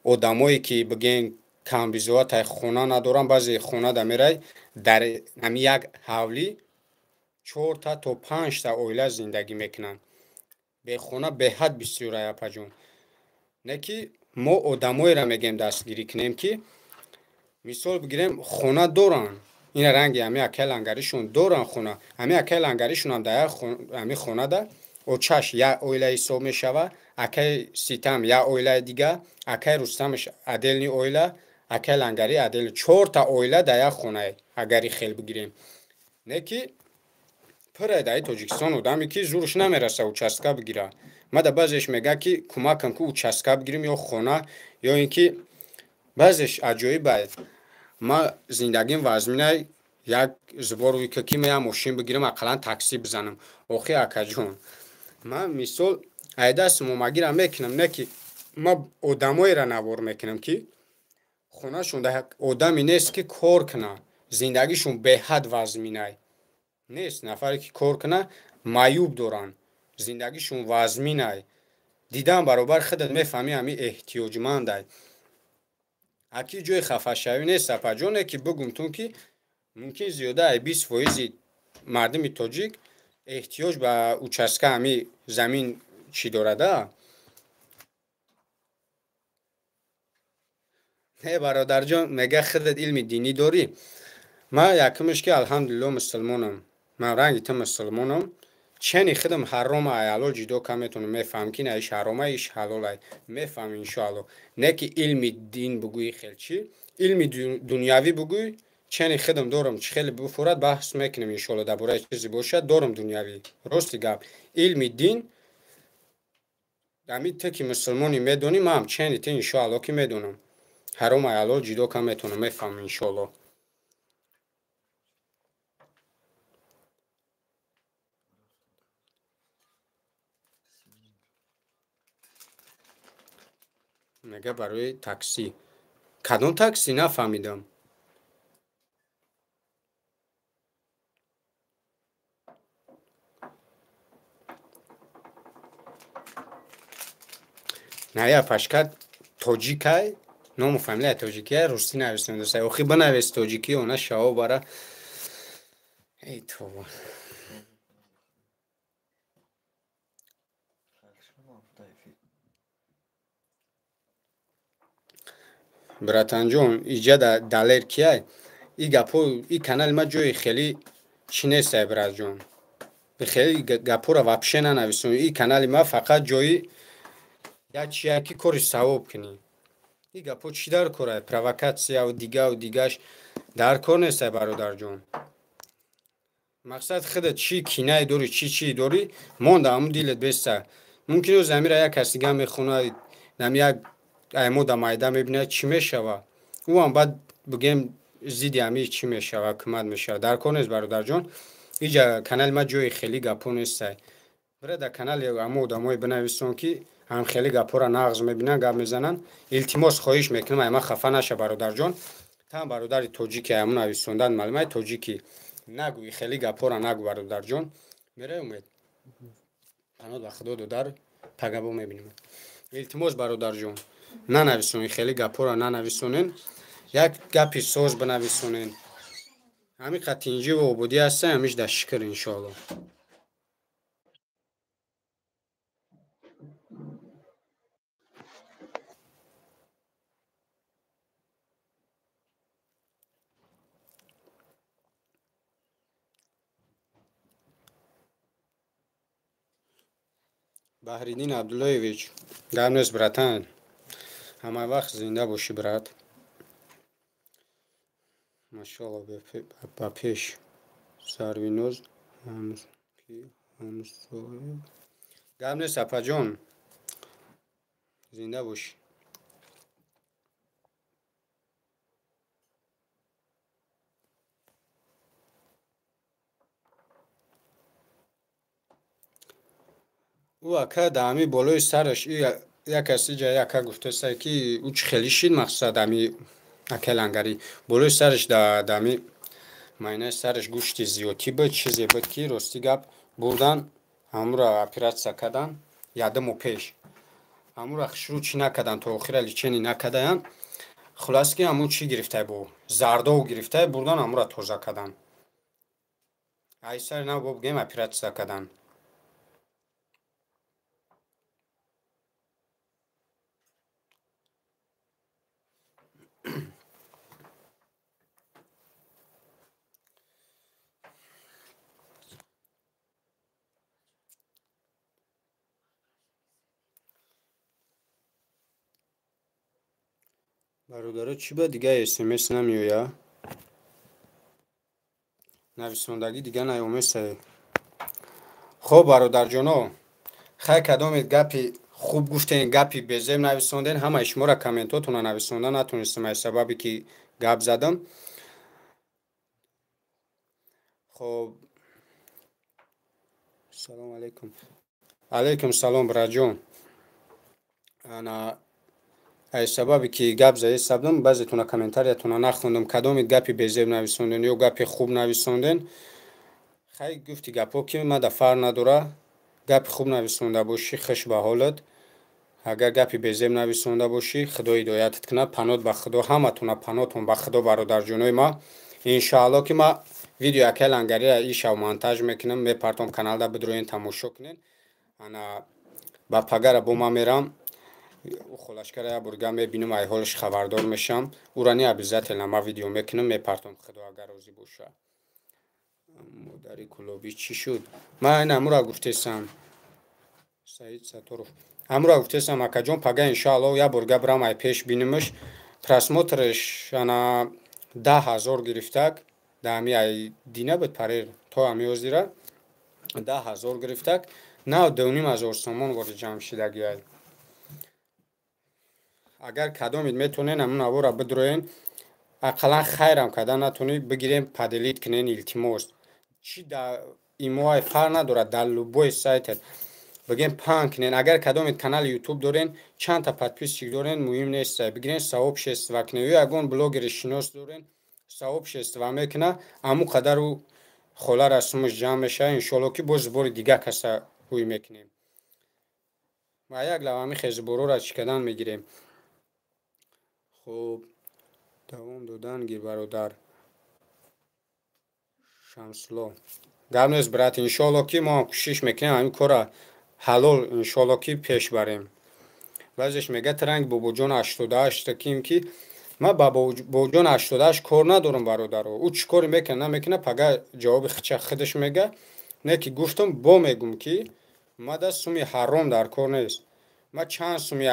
одамое ки бигем камбизоатай хона надоранд, баъзе хона да мерай дар ҳами як ҳавлӣ чорта то панҷта оила зиндагӣ мекунанд. Бехона беҳад бисёрай апаҷон. Не ки мо одамоеро мегем дастгирӣ кунем ки мисол бигирем хона доранд. Ина ранги ҳами акай лангаришон доранд хона. Ҳами акай лангаришонам дар ҳами хонада очаш як оила ҳисоб мешавад, акай Ситам як оилаи дига, акай Рустамаш отдельный оила, акай Лангари отдельный. Чорта оила дар як хонае, агари хел бигирем. Не ки пурра дар Тоҷикистон одаме ки зурш намераса участка бигира. Ма да баъзеш мега ки кӯмакам ку участка бигирем ё хона, ё ин ки баъзеш аҷоиб ай. Ма зиндагим вазминай як збор ки ма як мошин бигирам, ақаллан такси бизанам. Охи акаҷон, ман мисол ай даст момагира мекунам, не ки ма одамоеро навор мекунам ки хонашон дар одаме нест ки кор куна, зиндагишон беҳад вазминай. Нест нафаре ки кор куна, маъюб доранд, зиндагишон вазминай. Дидан баробар худат мефаҳмӣ ҳами эҳтиёҷмандай. Аки ҷои хафашавӣ нест апаҷоне ки бигумтун ки мумкин зиёда ай 20% мардуми тоҷик эҳтиёҷ ба участка ҳами замин чӣ дорада? Не бародарҷон, мега худат илми динӣ дорӣ. Ман якумш ки алҳамдулилло мусулмонам. Ман ранги ту мусулмонам. Чени худам ҳаром ай ҳалол ҷудо кам метавонам, мефаҳмам ки на иш ҳаром ай, иш ҳалол ай. Мефаҳмам иншоалло. Не ки илми дин бугӯи хел чӣ, илми дунявӣ бугӯй, чени худам дорам, чӣ хеле буфурад баҳс мекунем иншоалло дар бораи чизе бошад, дорам дунявӣ. Рости гап, илми дин ами ту ки мусулмонӣ медонӣ, ман ҳам чени ту иншоалло ки медонам. Ҳаром ай ҳалол ҷудо кам метавонам, мефаҳмам иншоалло. Мега барои такси. Кадом такси нафаҳмидам. Ная пашка тоҷикай, ному фамилия тоҷикия, русӣ нависем дӯстай. Охи бинавис тоҷикӣ, она шаво бара. Эй това. Братанҷон, иҷа далер кияй? И гапҳо, и канали ма ҷои хеле чӣ нестай, братҷон. Хеле гапҳоро вообще нанависон. И канали ма фақат ҷои як чия ки кори савоб кунӣ. И гапҳо чӣ дар корай? Провокатсияву дигаву дигаш дар кор нестай, бародарҷон. Мақсад худат чӣ кинае дорӣ, чӣ чӣ дорӣ, монда ҳамун дилет беста. Мумкин оз амира як кас дига мехонад, нами як аймода майда мебинад, чӣ мешава? Ӯ ҳам баъд бигем зидди ҳами чӣ мешава, ҳукумат мешава. Дар кор нест, бародарҷон. Иҷа канали ма ҷои хеле гапҳо нестай. Бира дар канали ҳамо одамое бинависон, ки ҳам хеле гапҳоро нағз мебинанд, гап мезананд. Илтимос, хоҳиш мекунам, ай ман хафа наша, бародарҷон. Тан бародари тоҷики ҳамун нависондан маълумай тоҷики. Нагӯ, хеле гапҳоро нагӯ, бародарҷон. Мерай, Умед. Паноҳ ба Худо додар, пагабо мебинем. Илтимос, бародарҷон, нанависонед хеле гапҳоро, нанависонен. Як гапи соз бинависонен. Ҳамин қад тинҷиву ободӣ ҳастем, ҳамиш дар шукр, иншоалло. Баҳриддин Абдуллоевич, гап нест, братан. Ҳама вақт зинда бошӣ, брат. Машоалло, ба пеш. Сарвиноз Ҳамсоев. Гап нест, апаҷон. Зинда бошӣ. Ӯ ака дар ҳами болои сараш як кас иҷа яка гуфтаста, ки ӯ чӣ хеле шид, мақсад ҳами акай Лангарӣ болои сараш дар ҳами майнаи сараш гӯшти зиёдтӣ буд, чизе буд, ки рости гап бурдан ҳамуро оператсия кардан ядуму пеш. Ҳамуро хушрӯ чӣ накардан, то охира лечение накардаянд. Хулас ки ҳамун чӣ гирифтай бо зардов гирифтай, бурдан ҳамуро тоза кардан. Ай сари нав бо бигем оператсия кардан. Бародаро, чӣ ба дига смс намеояд? Нависондагӣ дига наёмесае. Хоб, бародарҷоно, хай кадомед гапи хуб гуфтен, гапи безеб нависонден, ҳамаи шуморо комментотонро нависонда натонистам, аз сабабе ки гап задам. Хоб, салом алейкум. Алейкум салом, братҷон. Ана аз сабабе ки гап зада сабдам, баъзетона комментариятона нахондам. Кадомед гапи безеб нависонден ё гапи хуб нависонден, хай гуфти гапҳо ки мада фарқ надора. Гапи хуб нависонда бошӣ, хуш ба ҳолат. Агар гапи безеб нависонда бошӣ, Худо ҳидоятат кунад. Паноҳ ба Худо, ҳаматона паноҳтон ба Худо, бародарҷонои ма. Иншоалло ки ма видео акай Лангариро ишав монтаж мекунам, мепартом каналда, бидроен тамошо кунен. Ана ба пагара бо ма мерам. Ӯ холашкара як бор гап мебинам, ай ҳолаш хабардор мешам. Ӯра не обязательно ма видео мекунам, мепартом, Худо агар розӣ боша. Модари Кулобӣ чӣ шуд? Ман ин ҳамура гуфтесам. Саид Сатторов. Ҳамура гуфтесам, акаҷон, пага иншоалло як бор гап рам ай пеш бинамаш. Просмотрш ана 10 000 гирифтак, дар ҳами ай дина буд парер то ҳами ҳозира 10 000 гирифтак, нав 2500 сомон вори ҷамъ шидагиай. Агар кадомед метонен ҳамун авора бидроен, ақаллан хайрам карда натонӣ, бигирем поделить кунен, илтимос. Чӣ дар имоай фарқ надорад, дар любой сайтет бигем паҳн кунен. Агар кадомед канали ютуб дорен, чандта подписчик дорен, муҳим нест, бигирен сообщество кунен. Ё ягон блогери шинос дорен, сообщество мекуна, ҳамун қадар ӯ холара сумаш ҷамъ мешавад, иншоалло ки боз бори дига каса ҳуй мекунем. Ва як лав ҳамин хезборора чӣ кардан мегирем. Хуб, давом додан гир, бародар Шамсулло. Гап нест, брат, иншоалло ки мо ҳам кӯшиш мекунем ҳамин корра ҳалол иншоалло ки пеш барем. Баъзеш мегӯяд ранг бобоҷон 88 ким ки Ман ба Бобоҷон 88 кор надорам, бародаро. Ӯ чӣ коре мекунад, намекунад, пага ҷавоби хича худаш мега. Не ки гуфтам, бо мегум, ки мада суми ҳаром дар кор нест. Ман чанд суми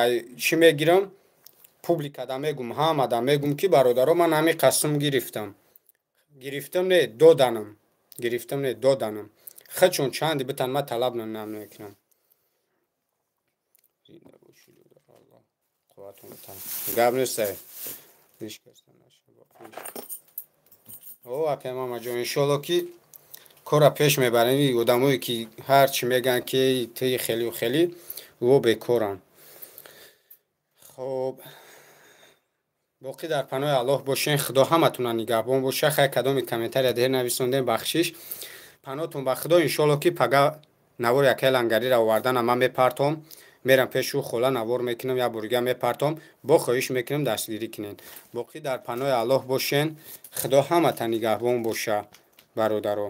чӣ мегирам, публикада мегум, ҳамада мегум, ки бародаро, ман ҳамин қасм гирифтам. Гирифтам не, доданам. Гирифтам не, доданам. Хачон чанди битан, ман талаб намекунам. Зинда бошӣ, Аллоҳ қувватон битан. Гап нестай. О, акай Мамаҷон, иншоалло, ки кора пеш мебарем. Одамое ки ҳар чӣ мегӯянд, ки тии хелию хелӣ, ӯ бекоранд. Хоб, боқӣ дар паноҳи Аллоҳ бошен. Худо ҳаматона нигаҳбон боша. Хай, кадоми комментария дер нависондем, бахшиш. Паноҳтон ба Худо. Иншоалло, ки пага навори акай Лангариро овардана ман мепартом, мерам пешу хола, навор мекунам, як борига мепартом. Бо хоҳиш мекунам, дастгирӣ кунед. Боқӣ дар паноҳи Аллоҳ бошен. Худо ҳамата нигаҳбон боша, бародаро.